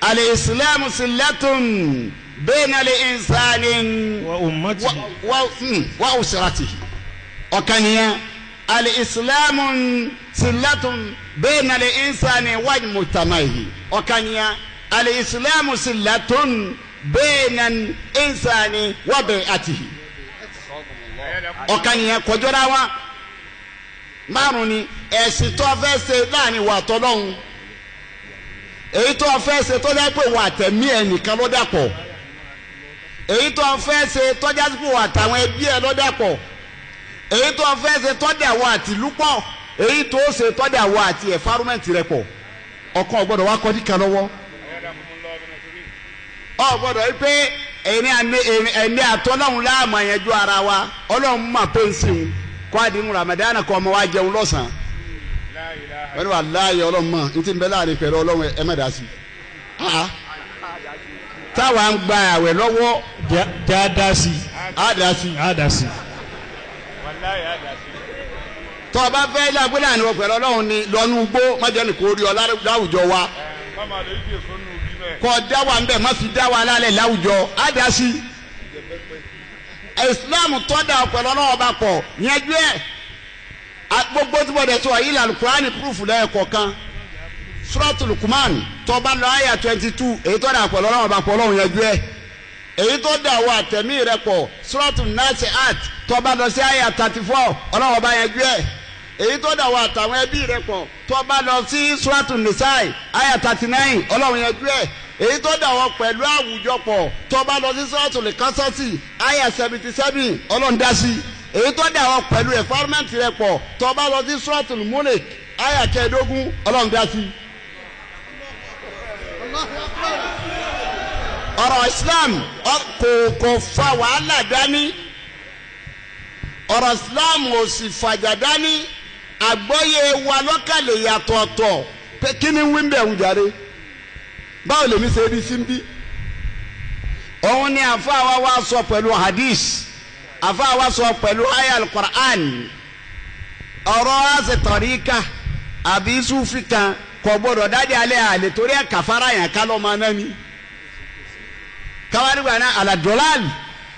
C: Al-Islamu sillatun bayna al-insani
A: wa ummatihi
C: wa usratihi. Ọ̀kaniya. Al-Islamu sillatun bayna al-insani wa mujtama'ihi. Ọ̀kaniya. Al-Islamu sillatun bayna al-insani wa bi'atihi. Ọ̀kaniya kọjọ́ra wa márùn ni ẹ̀sìn tó fẹ́ ṣe láàrin wa tọ́lọ́hún. Èyí tó fẹ́ ṣe tó jẹ́ pé wà tẹ̀mí ẹ̀ nìkan ló dàpọ̀. Èyí tó fẹ́ ṣe tó jẹ́ pé wà tàwọn ẹbí ẹ̀ ló dàpọ̀. Èyí tó fẹ́ ṣe tó dà wọ àtìlú pọ̀. Èyí tó ṣe tó dà wọ àti ẹ̀fárómẹ́ǹtì rẹ̀ pọ̀. Ọ̀kan ò gbọ́dọ̀ wá kọ́ díkan lọ́wọ́. Ò gbọ́dọ̀ yìí pé ẹ̀mí àtọ́lọ́hún láàmú àyànjú ara wa. Ọlọ́run mà pé ń sìn kó àdínú Ramadan kọ́ ọmọ wa jẹun lọ́sàn-án. Wọ́n ní wà láàyè ọlọ́run mọ̀ ní ti ń bẹ láàrin pẹ̀lú ọlọ́run ẹ má dá sí i. Táwa ń gba àwẹ̀ lọ́wọ́.
A: Já dá sí i.
C: Á dá sí i.
A: Á dá sí i.
C: Tọ́ ọ bá fẹ́ lágbé láàrin wọn pẹ̀lú ọlọ́run ni lọ́nu gbó má jẹ́ nìkan orí ọ láwùjọ wa. Kọ́ dá wa ń bẹ̀ má fi dá wa lálẹ́ láwùjọ. Á dá sí i. Islam tọ́ da pẹ̀lú ọlọ́run ọba pọ̀ yẹn ju ẹ̀. Gbogbo tí mo dẹ̀ sọ yìí làlùkùránì púrúfù lẹ́ẹ̀kọ̀kan. Suratul Luqman tó bá lọ àyà 22 èyí tó dà pẹ̀lú ọlọ́run ọba pọ̀ ọlọ́run yẹn ju ẹ̀. Èyí tó dà wọ àtẹ̀mí rẹ pọ̀ Suratul Nasi'at tó bá lọ sí àyà 34 ọlọ́run ọba yẹn ju ẹ̀. Èyí tó dà wọ àtàwọn ẹbí rẹ pọ̀ tó bá lọ sí Suratul Nisa'i àyà 39 ọlọ́run yẹn ju ẹ̀. Èyí tó dà wọ pẹ̀lú àwùjọ pọ̀ tó bá lọ sí Suratul Qasasi àyà 77 ọlọ́run dá sí. Èyí tó dà wọ pẹ̀lú environment rẹ pọ̀ tó bá lọ sí Suratul Mulk àyà 15 ọlọ́run dá sí. Ọ̀rọ̀ Islam kò fa wàhálà dání. Ọ̀rọ̀ Islam ò sì fàjà dání. Àgbọ́yé wa lọ́kàlẹ̀ yàtọ̀ ọ̀tọ̀ pé kí ni wí ń bẹ̀ ń jàre, báwo lèmi ṣe rí sí ń bí. Òun ni àfáà wa wá sọ pẹ̀lú hadith, àfáà wa sọ pẹ̀lú aya al-Qur'an. Ọ̀rọ̀ àṣetọ̀ríkà àbí sufi kan kò gbọdọ̀ dájú alẹ́ àlè torí ẹ̀ kàfàrà yẹn ká lọ́ọ́ máa ná ni. Káwárígbà náà àlà dọ̀làlù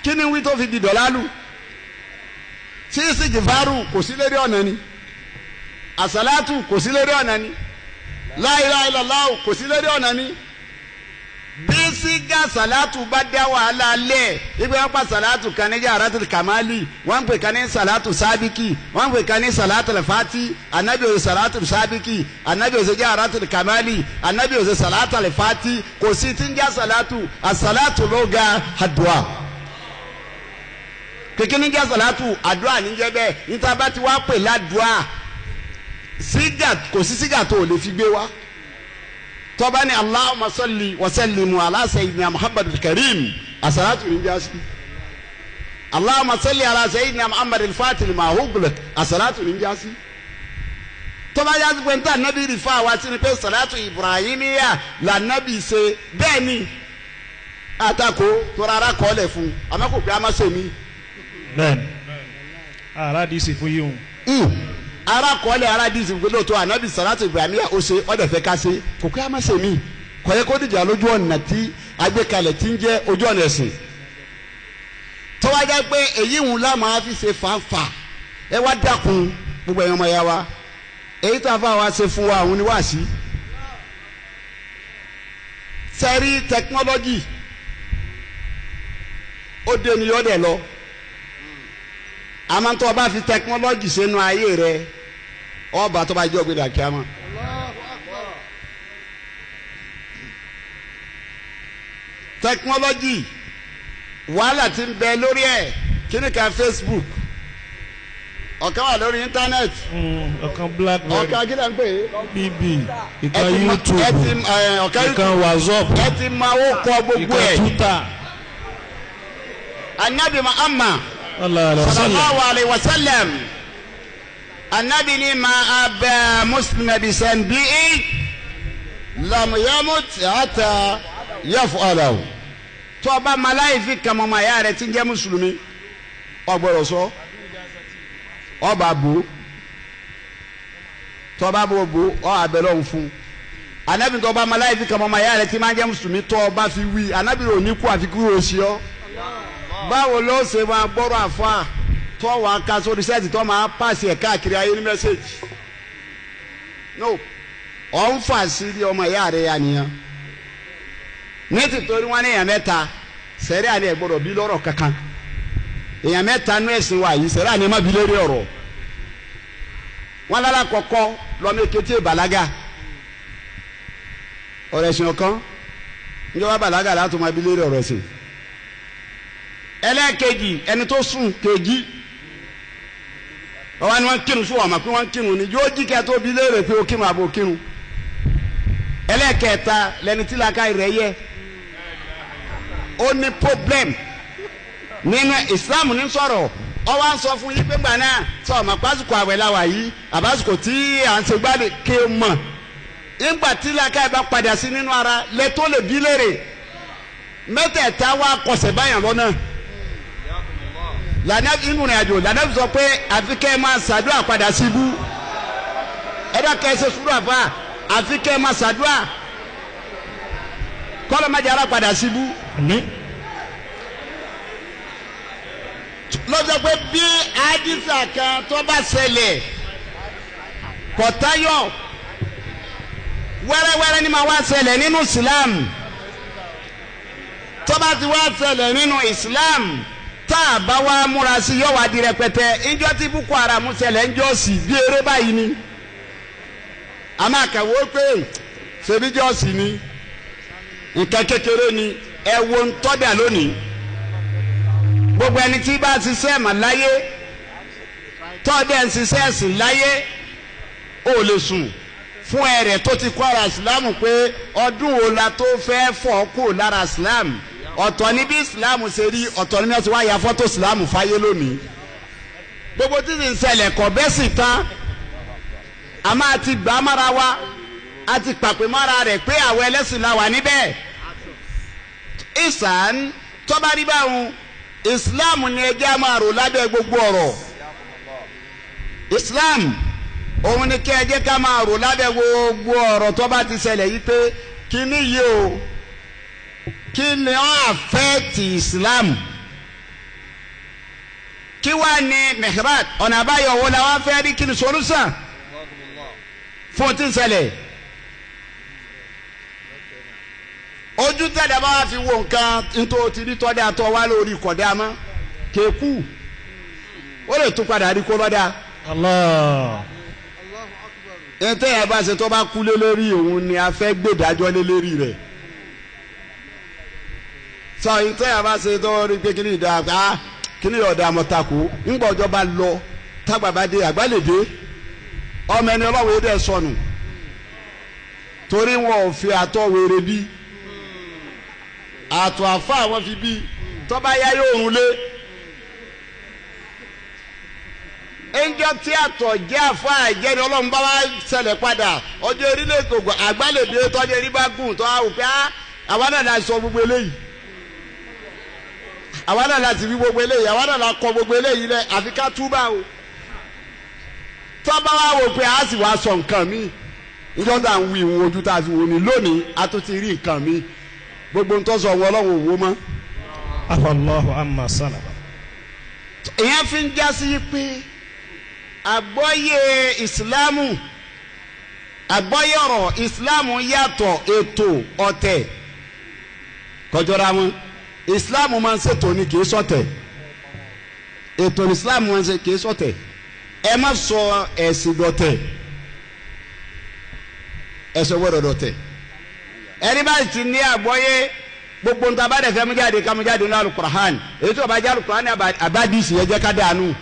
C: kí ni wí tó fi di dọ̀làlù? Sísì jìfàrù kò sí lérí ọ̀nà ni. Àsàlátù kò sí lérí ọ̀nà ni. La ilaha illallah kò sí lérí ọ̀nà ni. Bí sígá sàlátù bá dá wàhálà lẹ̀, ibi wọn pa sàlátù kan ní jaharatul kamali, wọn pè kan ní sàlátù sábìkì, wọn pè kan ní sàlátù lefati. Anabi òsè sàlátù sábìkì, anabi òsè jaharatul kamali, anabi òsè sàlátù lefati. Kò sí tí ń já sàlátù, àsàlátù ló ga àdúà. Kékeré ní já sàlátù, àdúà ní jẹ́ bẹ́ẹ̀. Níta bá ti wá pè ládùà, sígà kò sí sígà tó o lè fi gbé wá. Tọ́ba ni Allahumma salli wa sallimu ala sayyidina Muhammad karim, asalatu ní jásí. Allahumma salli ala sayyidina Muhammad al-Fatih lima ughliq àsàlátù ní jásí. Tọ́ba yá pé níta nábì rí fún àwa sí ni pé sàlátù Ibrahimiya là nábì ṣe bẹ́ẹ̀ ni àtakò tora ara kọ́ lẹ̀ fún àmọ́ kò pé a má ṣe mí.
A: Bẹ́ẹ̀ni aládìsí fún yíyún.
C: Ara kọ́ lẹ̀ aládìsí fún lóòótọ́ ànábì sàlátù Ibrahimiya ó ṣe ọ̀dẹ̀ fẹ́ ká ṣe kò pé a má ṣe mí kò yẹ kó dìjà lójú ọ̀nà tí agbékalẹ̀ tí ń jẹ́ ojú ọ̀nà ẹ̀sìn. Tọ́wá jẹ́ pé èyí ń lá máa fi ṣe fàǹfà ẹ wá dákun gbogbo ẹ̀yàn ọmọ ya wa èyí tó a fà wá ṣe fún wa òun ni wá sí. Sẹ́rí tẹkinọ́lọ́jì ó dé ni yọ́ dẹ̀ lọ àmọ́ tó o bá fi tẹkinọ́lọ́jì sínú ayé rẹ ọba tó bá jẹ́ ògbéda kíámà. Tẹkinọ́lọ́jì wàhálà ti ń bẹ lórí ẹ̀ kíní kan Facebook ọ̀kan wà lórí íńtánẹ́ẹ̀tì
A: ọ̀kan blackberry
C: ọ̀kan kí ló ń pè é
A: bb ìkan YouTube
C: ọ̀kan
A: ìkan WhatsApp
C: ẹ ti máa ó kọ gbogbo
A: ìkan
C: ẹ̀.
A: Twitter.
C: Anabi Muhammad
A: sallallahu
C: sallallahu alayhi wa sallam anabi ni ma abẹ muslim bisan bi'i lam yamut hatta yaf'alahu. Tó o bá maláyé fi kàmọ́ ma ya rẹ̀ tí ń jẹ́ mùsùlùmí ó gbọ́dọ̀ sọ ọba bò tó o bá bò bò ọ abẹ́lẹ́ òun fún anabi tó o bá maláyé fi kàmọ́ ma ya rẹ̀ tí máa ń jẹ́ mùsùlùmí tó o bá fi wí anabi rẹ̀ ò ní kú àfi kú o sí ọ. Báwo ló ṣe máa gbọ́rọ̀ àfa tó wàá ka sórí sẹ́ẹ̀tì tó máa pàṣẹ ẹ̀ káàkiri ayé ní mẹ́sẹ̀gì no ọ̀ ń fà sí ilé ọmọ ìyá rẹ̀ yà nìyẹn ní tìtorí wọn ní èèyàn mẹ́ta sẹ́rí àní ẹ̀ gbọ́dọ̀ bí lọ́rọ̀ kankan èèyàn mẹ́ta nú ẹ̀sìn wa yìí sẹ́rí àní ẹ̀ má bí lórí ọ̀rọ̀ wọn lára kọ̀kọ́ lọ́mọ èkété bàlágà ọ̀rọ̀ ẹ̀sìn ọ̀kan níjọba bàlágà látò má bí lórí ọ̀rọ̀ ẹ̀sìn ẹlẹ́ẹ̀kejì ẹni tó sùn kejì ọwọ́ ni wọ́n kírun sùn wọ́n mọ̀ pé wọ́n kírun ni yóò jí kẹ́ tó bí léèrè pé ó kírun àbò kírun ẹlẹ́ẹ̀kẹta lẹni tí laka rẹ̀ yẹ ó ní problem nínú Islam ní sọ̀rọ̀ ọ wá ń sọ fún yín pé gbà náà sọ ọmọ pásìkò àwẹ̀ la wà yìí àbásìkò tí à ń ṣe gbádùn ké mọ̀ nígbà tí laka yìí bá padà sí nínú ara lẹ́tọ́ lè bí léèrè mẹ́tẹ̀ẹ̀ta wá kọsẹ̀ báyàn lọ́nà lànà inú rìn àjò lànà sọ pé àfi kẹ́ ẹ máa ṣàdúrà padà síbú ẹ dá kẹ́ ẹ ṣe sùúrù àfà àfi kẹ́ ẹ máa ṣàdúrà kọ́lọ́ má jẹ́ ara padà síbú.
A: Àmín.
C: Lọ́jọ́ pé bí àdìsá kan tó bá ṣẹlẹ̀ kọ̀tayọ̀ wẹ́rẹ́wẹ́rẹ́ ni máa wá ṣẹlẹ̀ nínú Islam tó bá ti wá ṣẹlẹ̀ nínú Islam tá a bá wá múra sí yóò wá di rẹpẹtẹ ńjọ́ tí Boko Haram ṣẹlẹ̀ ńjọ́ sì bí eré báyìí ni a máa kàwé pé ṣebí jọ́ọ̀sì ni nǹkan kékeré ni ẹ wo ń tọ́jà lónìí gbogbo ẹni tí bá ṣiṣẹ́ mà láyé tọ́jà ń ṣiṣẹ́ ẹ̀sìn láyé ó lè sùn fún ẹrẹ̀ tó ti kọ́ ara ìsìlámù pé ọdún wo la tó fẹ́ fọ́ kó lára ìsìlámù ọ̀tọ̀ ní bí ìsìlámù ṣe rí ọ̀tọ̀ ní bí wọ́n ti wá ya fọ́tò ìsìlámù fáyé lónìí gbogbo títí ń ṣẹlẹ̀ kọ̀ bẹ́ẹ̀ sì tán a máa ti gbà á mára wa a ti pàpè mára rẹ̀ pé àwọn ẹlẹ́sìn la wà níbẹ̀ ìsàn tọ́ba rí báwọn ìsìlámù ni ẹjẹ́ a máa rò lábẹ́ gbogbo ọ̀rọ̀ ìsìlámù òun ni kí ẹ jẹ́ ká máa rò lábẹ́ gbogbo ọ̀rọ̀ tó bá ti ṣẹlẹ̀ yìí pé kíní yìí o kí ni ó àfẹ́ẹ̀tì Islam kí wàá ní mihrat ọ̀nà àbáyọ wo la wá fẹ́ rí kí ni solution fún ti ń ṣẹlẹ̀ ojú tẹ̀lé bá wà fi wo nǹkan nítorí ti rí tọ́jà tó wá lórí kọ̀dá mọ́ kéku ó lè tún padà rí kó lọ́dà.
A: Allah.
C: Ẹtẹ́ yẹn bá ṣe tó bá kú lé lórí òun ni a fẹ́ gbèdájọ́ lé lórí rẹ̀ sọ ẹtẹ́ yẹn bá ṣe tó rí pé kíní ìdá a kíní ọ̀dà àmọ̀tàkù ńgbà ọjọ́ bá lọ tágbà bá dé àgbà lè dé ọmọ ẹni ọlọ́wọ́ yóò dẹ̀ sọnù torí wọn ò fi àtọ̀ wèrè bí àtọ̀ àfa àwọn fi bí tọ́ba yá yóò rún lé Ẹnjọ́ tí àtọ̀ jẹ́ àfa ẹ̀jẹ̀ ni ọlọ́run bá wá ṣẹlẹ̀ padà ọjọ́ orílẹ̀ èkó àgbálẹ̀dẹ tọ́jú erí bá gùn tó wá wò pé àwa náà la sọ gbogbo eléyìí àwa náà la ti wí gbogbo eléyìí àwa náà la kọ gbogbo eléyìí lẹ àfi ká túbà o. Tọ́ba wá wò pé a sì wá sọ nǹkan mi níjọ́ tá à ń wí ìwọ̀n ojú tá a fi wò ní lónìí a tún ti rí nǹkan mi gbogbo ń tọ́sọ̀ wọ ọlọ́run òwò mọ́.
A: Afallahu amma salama.
C: Ìyẹn fi ń já sí pé àgbọ́yé ìsìlámù àgbọ́yé ọ̀rọ̀ ìsìlámù yàtọ̀ ètò ọ̀tẹ̀ kọjọra wọn. Ìsìlámù máa ń ṣètò ni kì í ṣọ̀tẹ̀. Ètò ìsìlámù máa ń ṣe kì í ṣọ̀tẹ̀. Ẹ má sọ ẹ̀sìn dọ̀tẹ̀, ẹ̀sìn gbọ́dọ̀ dọ̀tẹ̀. Ẹni bá ti ní àgbọ́yé gbogbo nta bá dẹ̀ fẹ́ mú jáde ká mú jáde ní alukur'an èyí tó bá jẹ́ alukur'an àbádìsí yẹ jẹ́ ká dànù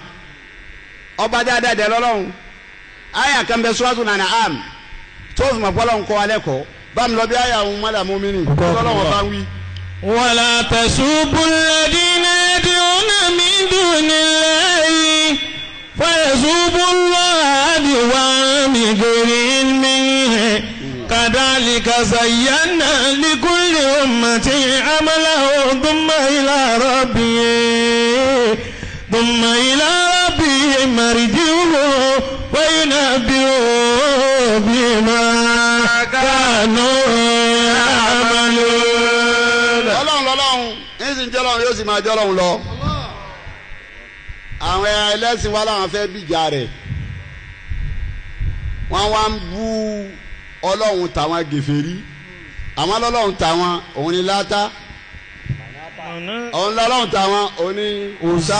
C: ọba dáadáa dẹ̀ lọ́lọ́run àyà kan bẹ suratu An'am tó fi mọ̀ bọ́lọ̀ ńkọ́ alẹ́ kọ́ bá mi lọ bí àyà ń mọ́lá mú mi nì lọ́lọ́run bá ń wí.
D: Wala tasubu alladhina yad'una min dunillahi fayasubu Allaha adwan bighayri ilmin kadhalika zayyana likulli ummatin amalahum thumma ila rabbihim marji'uhum wa yunabbi'uhum bima kanu ya'malun.
C: Ọlọ́run lọ́lọ́run ní sì ń jẹ́ ọlọ́run yóò sì máa jẹ́ ọlọ́run lọ. Àwọn ẹlẹ́sìn wa làwọn fẹ́ bìjà rẹ̀ wọ́n wá ń bú ọlọ́run tàwọn gèfèrí àwọn lọ́lọ́run tàwọn òun ni látá òun lọ́lọ́run tàwọn òun ni òòṣà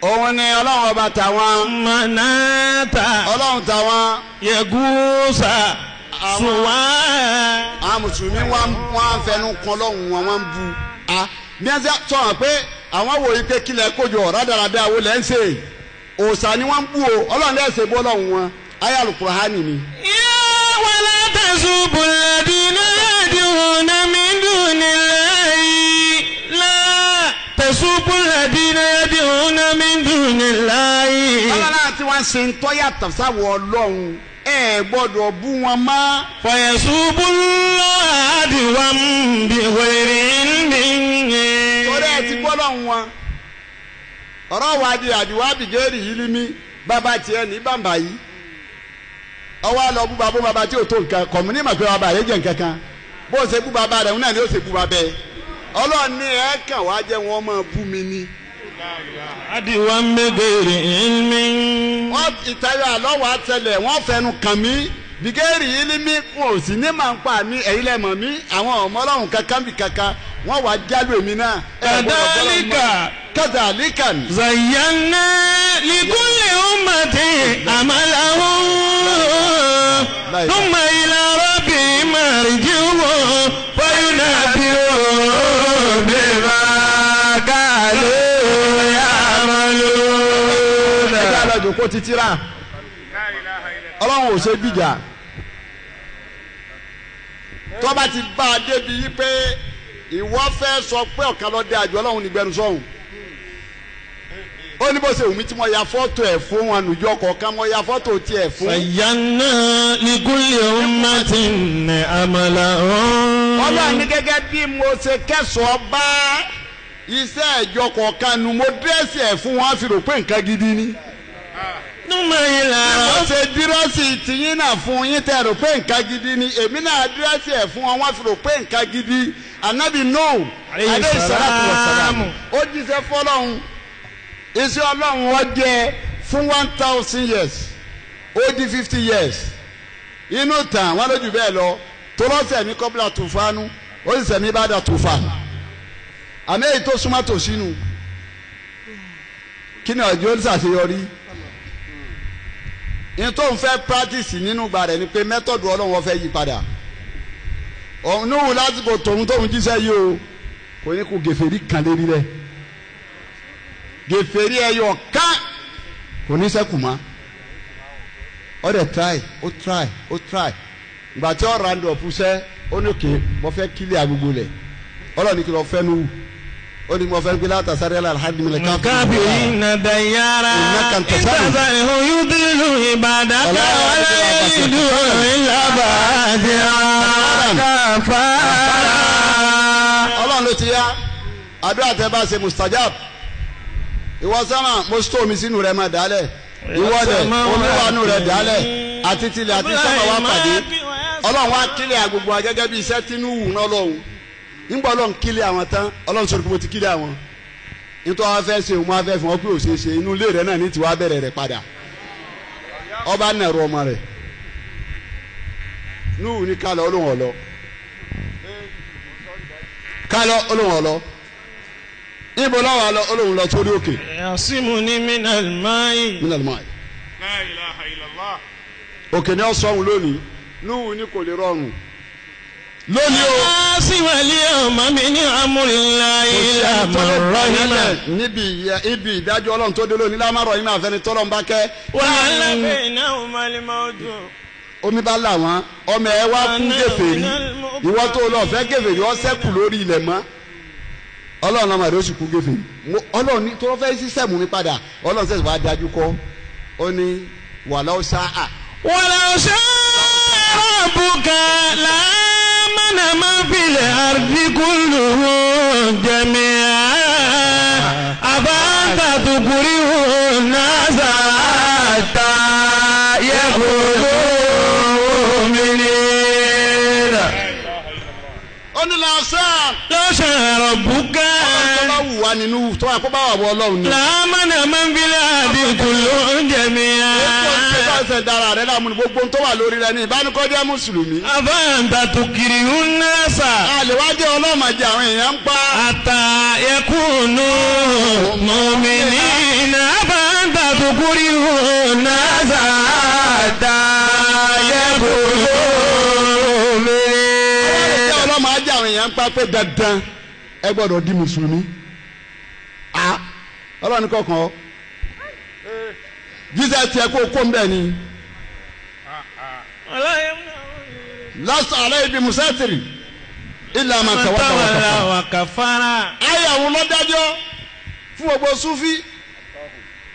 C: òun ni ọlọ́run ọba tàwọn
D: Manata
C: ọlọ́run tàwọn
D: Yẹgúsà Suwa.
C: Àwọn mùsùlùmí wọn fẹnu kan ọlọ́run wọn wọn bu a bí wọ́n sọ̀rọ̀ pé àwọn wòye pé kílẹ̀ kójọ rádaràdà wo lẹ́ ń ṣe òòṣà ni wọ́n ń bú o ọlọ́run lẹ́sẹ̀ bú ọlọ́run wọn ayé Al-Qur'ani ni.
D: Yā walā tasubbu alladhīna yad'ūna min dūnillāhi lā tasubbu alladhīna yad'ūna min dūnillāhi.
C: Ọlọ́run àti wọn ṣe ń tọ́yàtọ̀ sáwọ́ ọlọ́run ẹ gbọ́dọ̀ bú wọn mọ́.
D: Fayasubbu Allāha adwan bighayri ilmin.
C: Torí ẹ ti gbọ́dọ̀ wọn ọ̀rọ̀ wa di àdìwá bìgẹ́rì yìí ní mi bàbá tiẹ̀ ní bàbá yìí ọwọ́ àlọ́ bú bàbá bàbá tí ò tó nǹkan kọ̀mùní mà pé bàbá rẹ̀ jẹ́ nǹkan kan bó ṣe bú bàbá rẹ̀ náà ni ó ṣe bú bàbá ẹ̀ ọlọ́run ní ẹ kàn wá jẹ́ wọn máa bú mi ní.
D: Adìwá bighayri ilmin.
C: Wọ́n ìtayọ̀ àlọ́ wa tẹlẹ̀ wọ́n fẹnu kàn mí bìgẹ́rì yìí ní mi wọn ò sì ní màá ń pa mí ẹ̀yin lẹ́ mọ̀ mí àwọn ọmọ ọlọ́run kankan bì kankan wọ́n wá jálù èmi náà.
D: Kadhalika
C: kadhalika
D: zayyana likulli ummatin amalahum thumma ila rabbihim marji'uhum fayunabbi'uhum bima kanu ya'malun.
C: Ẹgbẹ́ àlọ́jù kó títí rà ọlọ́run ò ṣe bìjà tó bá ti bá a débi yí pé ìwọ fẹ́ sọ pé ọ̀kan ló dé àjọ ọlọ́run nígbẹ́nu sọ́hùn ó ní bó ṣe wù mí tí mo ya fọ́tò ẹ̀ fún wọn nùjọ kọ̀ọ̀kan mo ya fọ́tò tiẹ̀ fún.
D: Zayyana likulli ummatin amalahum.
C: Ọlọ́run ní gẹ́gẹ́ bí mo ṣe kẹ́sọ̀ọ́ bá iṣẹ́ ìjọ kọ̀ọ̀kan nu mo dírẹ́sì ẹ̀ fún wọn fi rò pé nǹkan gidi ni.
D: Thumma ila
C: Mo ṣe dírẹ́sì tìyín náà fún yín tẹ́ rò pé nǹkan gidi ni èmi náà dírẹ́sì ẹ̀ fún wọn wọ́n fi rò pé nǹkan gidi. Anabi Nuhu alayhi salatu wa salam ó jíṣẹ́ fọlọ́hún iṣẹ́ ọlọ́run ó jẹ́ fún 1,000 years ó di 50 years inú tàn wọ́n lójú bẹ́ẹ̀ lọ tọ́lọ́sẹ̀ mi kọ́bílà tùfánú ó sì sẹ̀mí bá dà tùfánù àmì èyí tó súnmọ́ tòsínú kí ni ọjọ́ ṣàṣeyọrí ní tó ń fẹ́ practice nínú gba rẹ̀ ni pé mẹ́tọ̀dù ọlọ́run ó fẹ́ yí padà òun níwò lásìkò tòun tóun jíṣẹ́ yìí o kò ní kó gèfèrí kan lérí rẹ̀ gèfèrí ẹyọ ká kò ní sẹ́kù mọ́ ọ dẹ̀ try ó try ó try ìgbà tí ó round up sẹ́ ó ní òkè mo fẹ́ kílẹ̀ agbègbè lẹ̀ ọlọ́ọ̀ni kí lọ fẹ́ nu wù Ó ní mo fẹ́ gbé látàsárí alhamdulilayi
D: káfíìn dayara ìtàsàlẹ̀ yúdìlù ìbàdàkà wàlá yẹlìdù ìlàbàdìrà káfàrà.
C: Ọlọ́run ló ti yá àdúrà tẹ bá ṣe mustajab. Ìwọ sọ́mà mo sọ omi sínú rẹ̀ máa dálẹ̀, ìwọlẹ̀ omi wà nù rẹ̀ dálẹ̀, àti tilẹ̀ àti sọ́mà wá pàdé. Ọlọ́run wá kílẹ̀ àgbègbè wa gẹ́gẹ́ bí iṣẹ́ tínú wù náà lọ́hùn. Nígbà Ọlọ́run kílẹ̀ àwọn tán, Ọlọ́run sọ̀rọ̀ pé mo ti kílẹ̀ àwọn. Nítorí wọn fẹ́ ṣe òun wọn fẹ́ fún wọn pé ò ṣe é ṣe, inú ilé rẹ̀ náà ní tiwa bẹ̀rẹ̀ rẹ̀ padà. Ọba nàró ọmọ rẹ̀ Núhù ní kálọ̀ olóhùn ọ̀lọ́, kálọ̀ olóhùn ọ̀lọ́, ibo lọ́wọ́ alọ́ olóhùn lọ sórí òkè.
D: Yasimuni minal mai.
C: Minal mai.
A: La ilaha illallah.
C: Òkè ni ó sọ òun lónìí. Núhù ní kò lè rọrùn lónìí o.
D: Síwájú ọmọ mi ní amúrìnlá ilà mọ̀rọ̀hìnà.
C: Níbi ibi ìdájọ́ Ọlọ́run tó dé lónìí lámàrọ̀ yìí máa fẹ́ni tọ́lọ́ ń bá kẹ́.
D: Wàhálà bẹ́ẹ̀ náà ó máa lè máa dùn.
C: Omi bá là wọ́n, ọmọ ẹ wá kú gèfèrí, ìwọ tó lọ fẹ́ gèfèrí ọ sẹ́kù lórí ilẹ̀ mọ́. Ọlọ́run ọmọ rẹ̀ ó sì kú gèfèrí. Ọlọ́run ní tó fẹ́ sísẹ̀mù mi padà, Ọlọ́run sẹ̀sẹ̀ wá dájú kọ́. Ó ní wàlọ́ sáà.
D: Wàlọ́ sáà rabbuka lámànà máa fi lè àrùbí kulluhu jami'a. Àbáńtà tukurihu nasa hatta yakunu mu'minina.
C: Ó ní lọ́sàn.
D: Lọ́sàn rabbuka.
C: Ọlọ́run tó bá wù wá nínú tó wà kó bá wà wọ Ọlọ́run ni.
D: Lámànà máa fi lè àrùbí kulluhu jami'a.
C: Ètò ìṣe dára rẹ̀ láàmú ni gbogbo tó wà lórí rẹ̀ ní ìbánikọ́jẹ́ mùsùlùmí.
D: Àbáǹtà tukirihu nasa.
C: Àlèwájẹ́ ọlọ́mọdé àwọn èèyàn ń pa.
D: Àtà yakunu mu'minina. Àbáǹtà tukirihu nasa. Àtà yakunu mu'minina.
C: Àlèwájẹ́ ọlọ́mọdé àwọn èèyàn ń pa pé dandan ẹ gbọ́dọ̀ di mùsùlùmí. Ọlọ́run kọ̀ọ̀kan ọ́. Jísẹ̀ tiẹ̀ kó kó ń bẹ̀ ni. Lásán alẹ́ ibi musatiri ilà máa tawalla
D: wa kafara.
C: Ayé àwọn lọ́dájọ́ fún gbogbo Súfí,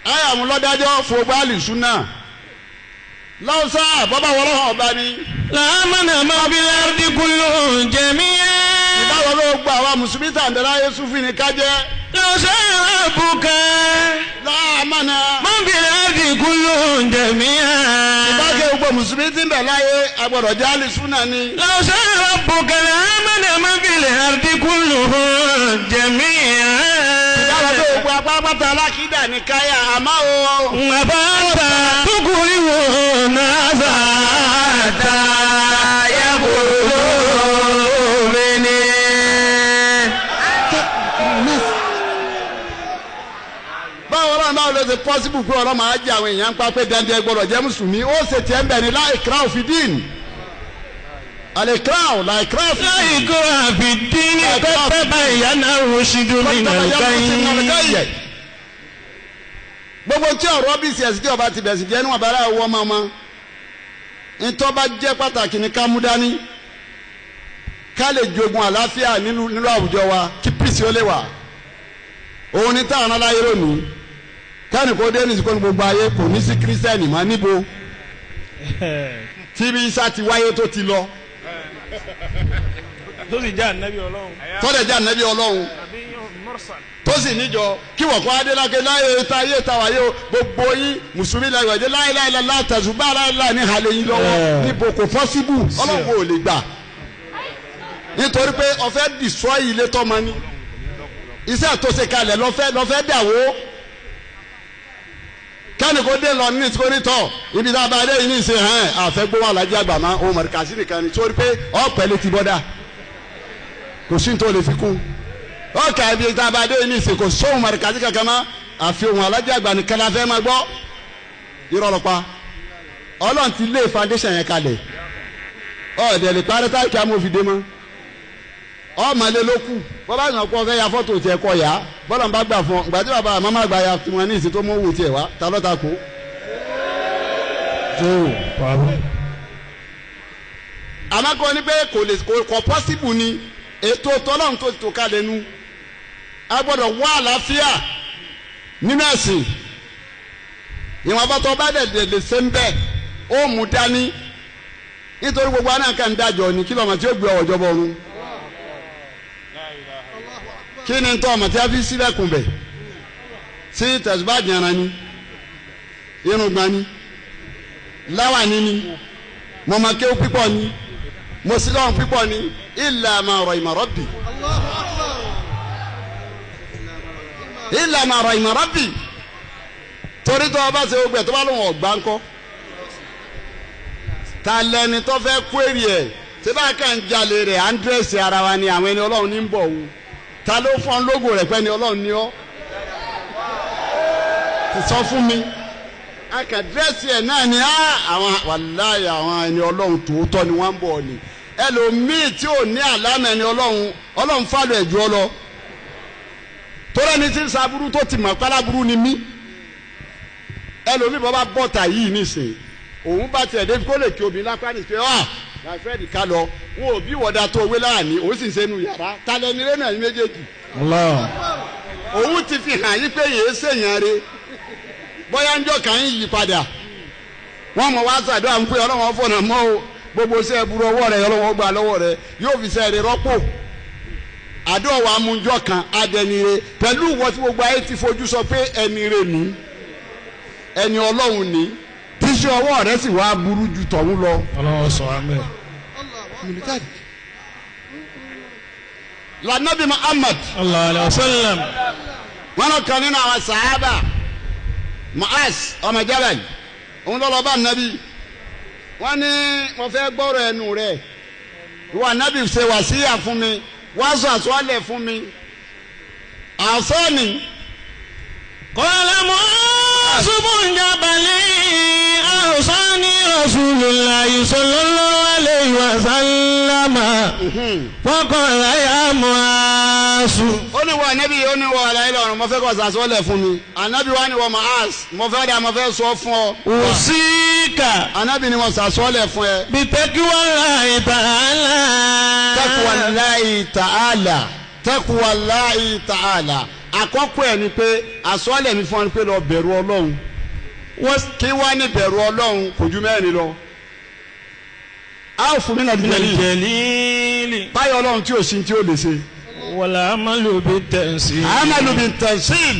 C: ayé àwọn lọ́dájọ́ fún gbogbo àlìsúnà. Lọ́sà bọ́bá wọlọ́hàn ọba ni.
D: Làmánà máa bí lárdí kullu jami'a.
C: Ìbáwọ̀ ló gba àwa mùsùlùmí tàǹdẹ̀lá ayé Súfí ni ká jẹ́.
D: Lọ́sà rabbuka.
C: Làmánà.
D: Máa bí lárdí kullu jami'a.
C: Ìbákẹ́ gbogbo mùsùlùmí ti ń bẹ̀ láyé agbọ́dọ̀ jẹ́ àlìsúnà ni.
D: Lọ́sà rabbuka làmánà máa bí lárdí kullu jami'a.
C: Ìbáwọ̀ ló gba apápátá alákìdá ní káyà àmọ́ o.
D: Àbáńtà tukurihu nasa hatta yakunu mu'minin.
C: Báwo ọlọ́run báwo ló ṣe pọ́sibù pé ọlọ́run á jẹ àwọn èèyàn ń pa pé dandan gbọ́dọ̀ jẹ́ mùsùlùmí ó ṣe tiẹ̀ ń bẹ̀ ní láì kíra òfin dín. Àlè kíra ò láì kíra òfin dín.
D: Láì kíra òfin dín ní pẹ́pẹ́ báyìí náà rúṣìdú mi nàlùkà yìí.
C: Gbogbo tí ọ̀rọ̀ bí sí ẹ̀sìn tí ọba ti bẹ̀sìn jẹ́ níwọ̀n bára ẹ̀wọ́ ọmọ ọmọ ntọ́ bá jẹ́ pàtàkì ní ká mú dání ká lè jogun àlàáfíà nínú àwùjọ wa kí píìsì ó lè wà. Òun ní táwọn aláyé lónìí kẹ́ni kó dé nísìkò ní gbogbo ayé kò ní sí kírísítẹ́nì mọ́ níbo tí bí Isa ti wáyé tó ti lọ.
D: Tó sì jẹ́ ànábì Ọlọ́run.
C: Tó lè jẹ́ ànábì Ọlọ́run. Tó sì níjọ kí wọ́n kọ́ adélákẹ́ láyé ta ayé ta wáyé o gbogbo yín mùsùlùmí lẹ́yìn ọ̀jẹ́ láéláé látàzùbá láéláé ní halẹ̀ yín lọ́wọ́ níbo kò fọ́síbù Ọlọ́run ò lè gbà nítorí pé ọ̀fẹ́ dìsọ́ ilé tọ́mọ ni iṣẹ́ tó ṣe kalẹ̀ lọ́fẹ́ dàwó kẹ́ni kó dé lọ ní ìsìkò ibi tá a bá dé yìí ní ìsìn hàn àfẹ́gbówó alájí àgbà máa ohun mọ̀rìkàsí nìkan ni sórí pé ọ̀pẹ̀ lè ti bọ́dà kò sí ní tó lè fi kún ọkà ibi tá a bá dé yìí ní ìsìn kò sóhun mọ̀rìkàsí kankan mọ́ àfi ohun alájí àgbà nìkan la fẹ́ máa gbọ́ irọ́ lọ pa Ọlọ́run ti lé foundation yẹn kalẹ̀ ọ̀ọ́dẹ̀ lè parí táìkì amófin mọ́ ọmọlé ló kù bọ́bá yàn kó fẹ́ ya fọ́tò tiẹ̀ kọ yá bọ́lá ń bá gbà fún ọ ìgbà tí bàbá àmọ́ má gbà ya tiwọn ní ìsìn tó mú wò tiẹ̀ wá ta ló ta kó. àmọ́ kọ́ ni pé kò lè kò pọ́sibù ni ètò tọ́lọ́run tó ti tò kalẹ̀ nu A gbọ́dọ̀ wá àlàáfíà nínú ẹ̀sìn. Ìwọ̀n bá tọ́ bá dẹ̀ lè ṣe ń bẹ̀ ó mú dání nítorí gbogbo aná kan dájọ́ ni kí lọ́mọ tí ó gbé ọwọ́ jọbọ ọ̀run. Kí ni tọ́ ọmọ tí a fi sílẹ̀kùn bẹ̀ sí tẹ̀síbá jẹran ni irùngbọ̀n ni láwàní ni mọ̀mọ́kéwú pípọ̀ ni mọ̀sílọ́hún pípọ̀ ni illa ma rahima rabbi illa ma rahima rabbi torí tó o bá ṣe ogbẹ tó bá lóun ọ̀gbá ńkọ́ ta lẹni tó fẹ́ kó èrè ẹ̀ tí bá kàn ń jalè rẹ̀ à ń dírẹ́sì ara wa ni àwọn ẹni ọlọ́run ní ń bọ̀ wò ta ló fọ́n lógo rẹ̀ pé ẹni ọlọ́run ní ọ́ sọ fún mi a kàn dírẹ́sì ẹ̀ náà ni àwọn wàláyé àwọn ẹni ọlọ́run tòótọ́ ni wọ́n ń bọ̀ ni ẹlòmíì tí ò ní àlámà ẹni ọlọ́run ọlọ́run fàlọ́ ẹ̀jú ọ lọ torí ẹni tí ń saburú tó ti mọ̀ páláburú ni mí ẹlòmíì bọ́ bá bọ́ta yìí nísìnyí òun bá tiẹ̀ débi kó lè kí obìnrin lápá ní pé ah my friend ká lọ wọn ò bí wọ́dà tó owó láàní òun sì ń sẹ́nu yàrá talẹ́ni lẹ́nu ẹ̀yìn méjèèjì. Òun ti fi hàn yí pé yèé sèyàn re bóyá ń jọ kàn ń yí padà wọ́n mọ̀ wá sàdúrà ń pé ọlọ́wọ́n fọ̀nà mọ́ o gbogbo iṣẹ́ burú ọwọ́ rẹ̀ ọlọ́wọ́n gbà lọ́wọ́ rẹ̀ yóò fi iṣẹ́ rẹ̀ rọ́pò àdó wa amúnjọ kan adẹnire pẹ̀lú ìwọ tí gbogbo ayé ti fojú sọ pé ẹni rẹ̀ ní ẹni ọlọ́run ní tíṣe ọwọ́ rẹ̀ sì wá burú ju tọ̀hún lọ.
D: Ọlọ́run sọ àmín.
C: Lànàbí Muhammad
D: Sallallahu alayhi wa sallam.
C: wọn lọ kàn nínú àwọn sàhábà Mu'az ọmọ Jabal òun lọ bá nàbí wọn ní mo fẹ́ gbọ́rọ̀ ẹnu rẹ̀ ìwà nàbí ṣe wàsíyà fún mi wàá sọ àsọlẹ̀ fún mi àsọ́ọ̀nì.
D: Qala Mu'az bun Jabal awsani Rasulullahi sallallahu alayhi wa sallam. Faqala ya Mu'az.
C: Ó ní wọ ànábì ó ní wọ àlàyé lọ́rùn mo fẹ́ kọ́ sàsọ́lẹ̀ fún mi ànábì wa ni wọ Mu'az mo fẹ́ dà mo fẹ́ sọ fún ọ.
D: Usika.
C: Ànábì ni mo sàsọ́lẹ̀ fún ẹ.
D: Bi taqwallahi ta'ala.
C: Taqwallahi ta'ala. Taqwallahi ta'ala. Àkọ́kọ́ ẹ̀ ni pé àsọ́lẹ̀ mi fún ọ ni pé lọ bẹ̀rù Ọlọ́run kí wá ní bẹ̀rù Ọlọ́run kò ju mẹ́rin lọ. A ó fún mi náà jẹ́lí. Báyọ̀ Ọlọ́run tí ò sí tí ó lè ṣe.
D: Wala amalu bi tansil.
C: Amalu bi tansil.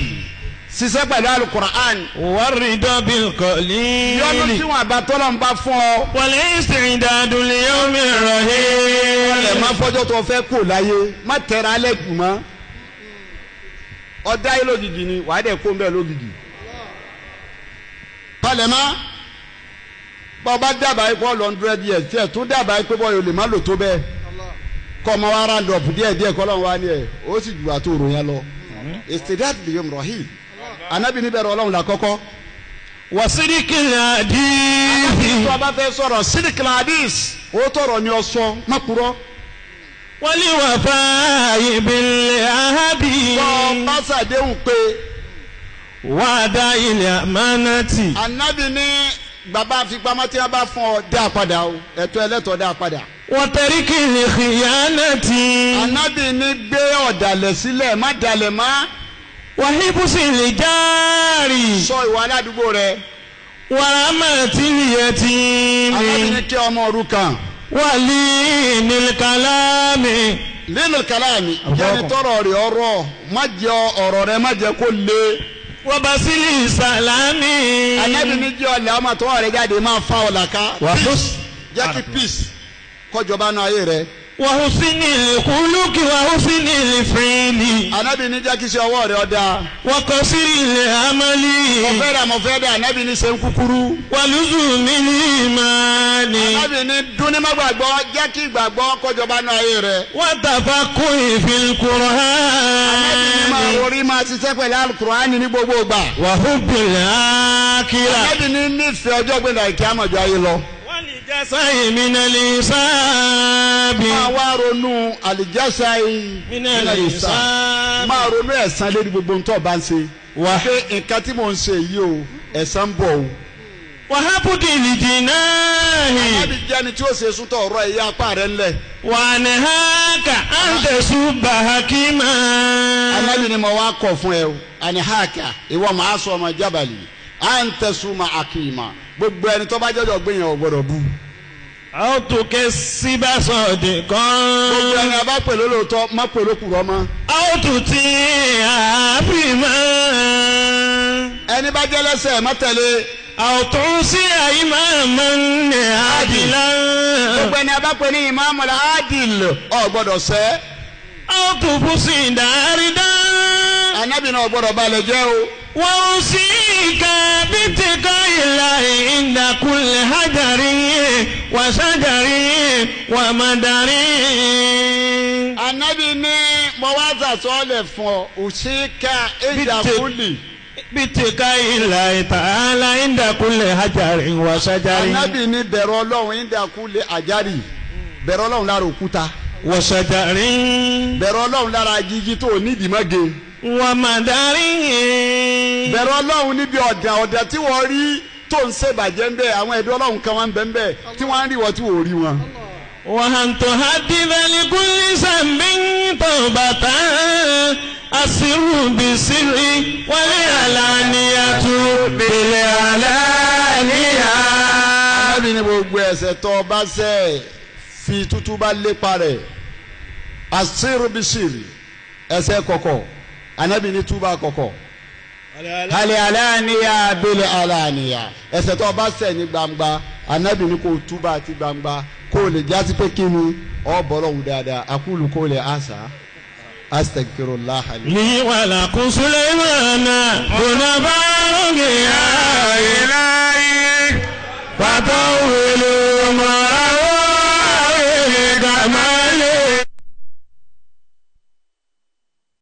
C: Ṣiṣẹ́ pẹ̀lú alukur'an.
D: Warida bil qalil.
C: Yọ́nú tí wọn àbá tọ́lọ̀ ń bá fún ọ.
D: Wal istidadu li yawmir rahil.
C: Ọlẹ̀ máa fọjọ́ tó fẹ́ kó láyé má tẹ̀ra alẹ́ jù mọ́. Ọ̀dá yìí lójijì ni wàá dẹ̀ kó ń bẹ́ẹ̀ lójijì. Palẹ̀mọ́ bọ́ bá dábàá ikú ọ̀lọ́ 100 years tiẹ̀ tún dábàá ikú bọ́ yóò lè má lò tó bẹ́ẹ̀ kọ́ ọmọ wa round up díẹ̀ díẹ̀ kọ́ lọ́run wa ni ẹ̀ ó sì jù àti òrò yẹn lọ. Istidad li yawm rahil anabi níbẹ̀rẹ̀ ọlọ́run là kọ́kọ́.
D: Wa sidikil hadith.
C: Tó o bá fẹ́ sọ̀rọ̀ sidikil hadith ó tọrọ ni ọ sọ má purọ́.
D: Wal wafa'i bil ahdi.
C: Bọ́ ọ bá ṣàdéhùn pé.
D: Wàdà ilẹ̀ àmánátì.
C: Ànábì ní bàbá àfipamọ́ tí wọ́n bá fún ọ dá padà o ẹ̀tọ́ ẹlẹ́tọ̀ọ́ dá padà.
D: Wọ́tẹ̀ríkì lè khiyanati.
C: Ànábì ní gbé ọ̀dàlẹ̀ sílẹ̀ má dalẹ̀ má.
D: Wàhíbùsì lè jáàrì.
C: Sọ ìwà aládùúgbò rẹ.
D: Wàhámàtì lìyẹtì mi.
C: Ànábì ní kí ọmọ òrukàn.
D: Wàlí nílkálámì.
C: Nínú kàlámì jẹ́ni tọrọ rẹ̀ ọ̀rọ̀ má jẹ́ ọ̀rọ̀ rẹ má jẹ́ kó le.
D: Wabasili salami.
C: Ànábì ní jẹ́ ọ̀là ọmọ tó ọ̀rẹ́ jáde máa fa ọ̀là ká. Peace jẹ́ kí peace kọjọba náà ayé rẹ.
D: Wàhùsínì kúlùkì wàhùsínì fìlì.
C: Ànábì ní jẹ́ kí iṣẹ́ ọwọ́ rẹ ọ̀dà.
D: Wàkọ̀sílì lè amálì.
C: Mo fẹ́ dà mo fẹ́ dà Ànábì ní ṣe ń kúkúrú.
D: Wàlúùsù mi ní ìmánì.
C: Ànábì ní dúní má gbàgbọ́ jẹ́ kí ìgbàgbọ́ kọjọba náà ayé rẹ.
D: Wàtàfà kún ìfìl Kùránì.
C: Ànábì ní máa orí máa ṣiṣẹ́ pẹ̀lú Al-Kùránì ní gbogbo ìgbà.
D: Wàhùbìlì ákìrà.
C: Ànábì ní nífẹ̀ẹ́ ọjọ́ gbẹ̀dà ìkí àmọ̀jọ ayé lọ.
D: Wàlìjásá minal hisabi.
C: Máa wá ronú àlìjásá
D: minal hisabi.
C: Máa ronú ẹ̀san lérí gbogbo ohun tó bá ń ṣe. Wà pé nǹkan tí mò ń ṣe yìí o ẹ̀san ń bọ̀ o.
D: وهبط الجناه.
C: Ànábì jẹ́ni tí ó ṣe súntọ̀ ọ̀rọ̀ ẹ̀yà apá rẹ̀ ńlẹ̀.
D: وأنهاك أن تسب حكيما.
C: Ànábì ni mo wá kọ̀ fún ẹ o. Àníhàkà ìwọ màá sọ ọmọ jábàlì. À ń tẹ̀sùn ma àkìmà. Gbogbo ẹni tó bá jọjọ gbé yẹn ò gbọdọ̀ bú.
D: أو تكسب صديقا.
C: Gbogbo ẹni a bá pè lólóòótọ́ má pè lókùrọ́ mọ́.
D: أو تطيع عظيما.
C: Ẹni bá jẹ́ lẹ́sẹ̀ má tẹ̀lé.
D: أو تعصي إماما عادلا.
C: Gbogbo ẹni a bá pè ní ìmáàmù adìl ò gbọdọ̀ sẹ́.
D: أو تفسد أرضا.
C: Ànábì náà ò gbọdọ̀ balẹ̀ jẹ́ o.
D: وأوصيك باتقاء الله عند كل حجر وشجر ومدر.
C: Ànábì ní mo wá sàsọ́ọ̀lẹ̀ fún ọ òṣìkà ìjàkúlì.
D: باتقاء الله تعالى عند كل حجر وشجر.
C: Ànábì ní bẹ̀rù Ọlọ́run ìdàkúlẹ̀ àjárì bẹ̀rù Ọlọ́run lára òkúta
D: وشجر
C: bẹ̀rù Ọlọ́run lára gígí tó nídìí mọ́ge
D: ومدر.
C: bẹ̀rù Ọlọ́run níbi ọ̀dà ọ̀dà tí wọ́n rí tó ń ṣèbàjẹ́ ń bẹ̀ àwọn ẹ̀dọ́ Ọlọ́run kan wọ́n ń bẹ̀ ń bẹ̀ tí wọ́n á rí wọ́n tí wọ́n ò rí wọn.
D: وأن تحدث لكل ذنب توبة السر بالسر والعلانية بالعلانية.
C: Ànábì ní gbogbo ẹ̀ṣẹ̀ tó o bá ṣẹ̀ fi tútú bá lépa rẹ̀ àṣírí bí ṣìrì ẹ̀ṣẹ̀ kọ̀kọ̀ Ànábì ní túbà kọ̀kọ̀ hali alaniya bílẹ̀ alaniya ẹ̀ṣẹ̀ tó o bá ṣẹ̀ ní gbangba Ànábì ní kó túbà ti gbangba kó o lè jásí pé kí ni ọ bọ̀rọ̀ wù dáadáa akúlù kó o lè àṣà astaghfirullah.
D: لي ولكم سليمان بن بارك يا إلهي فطولوا ما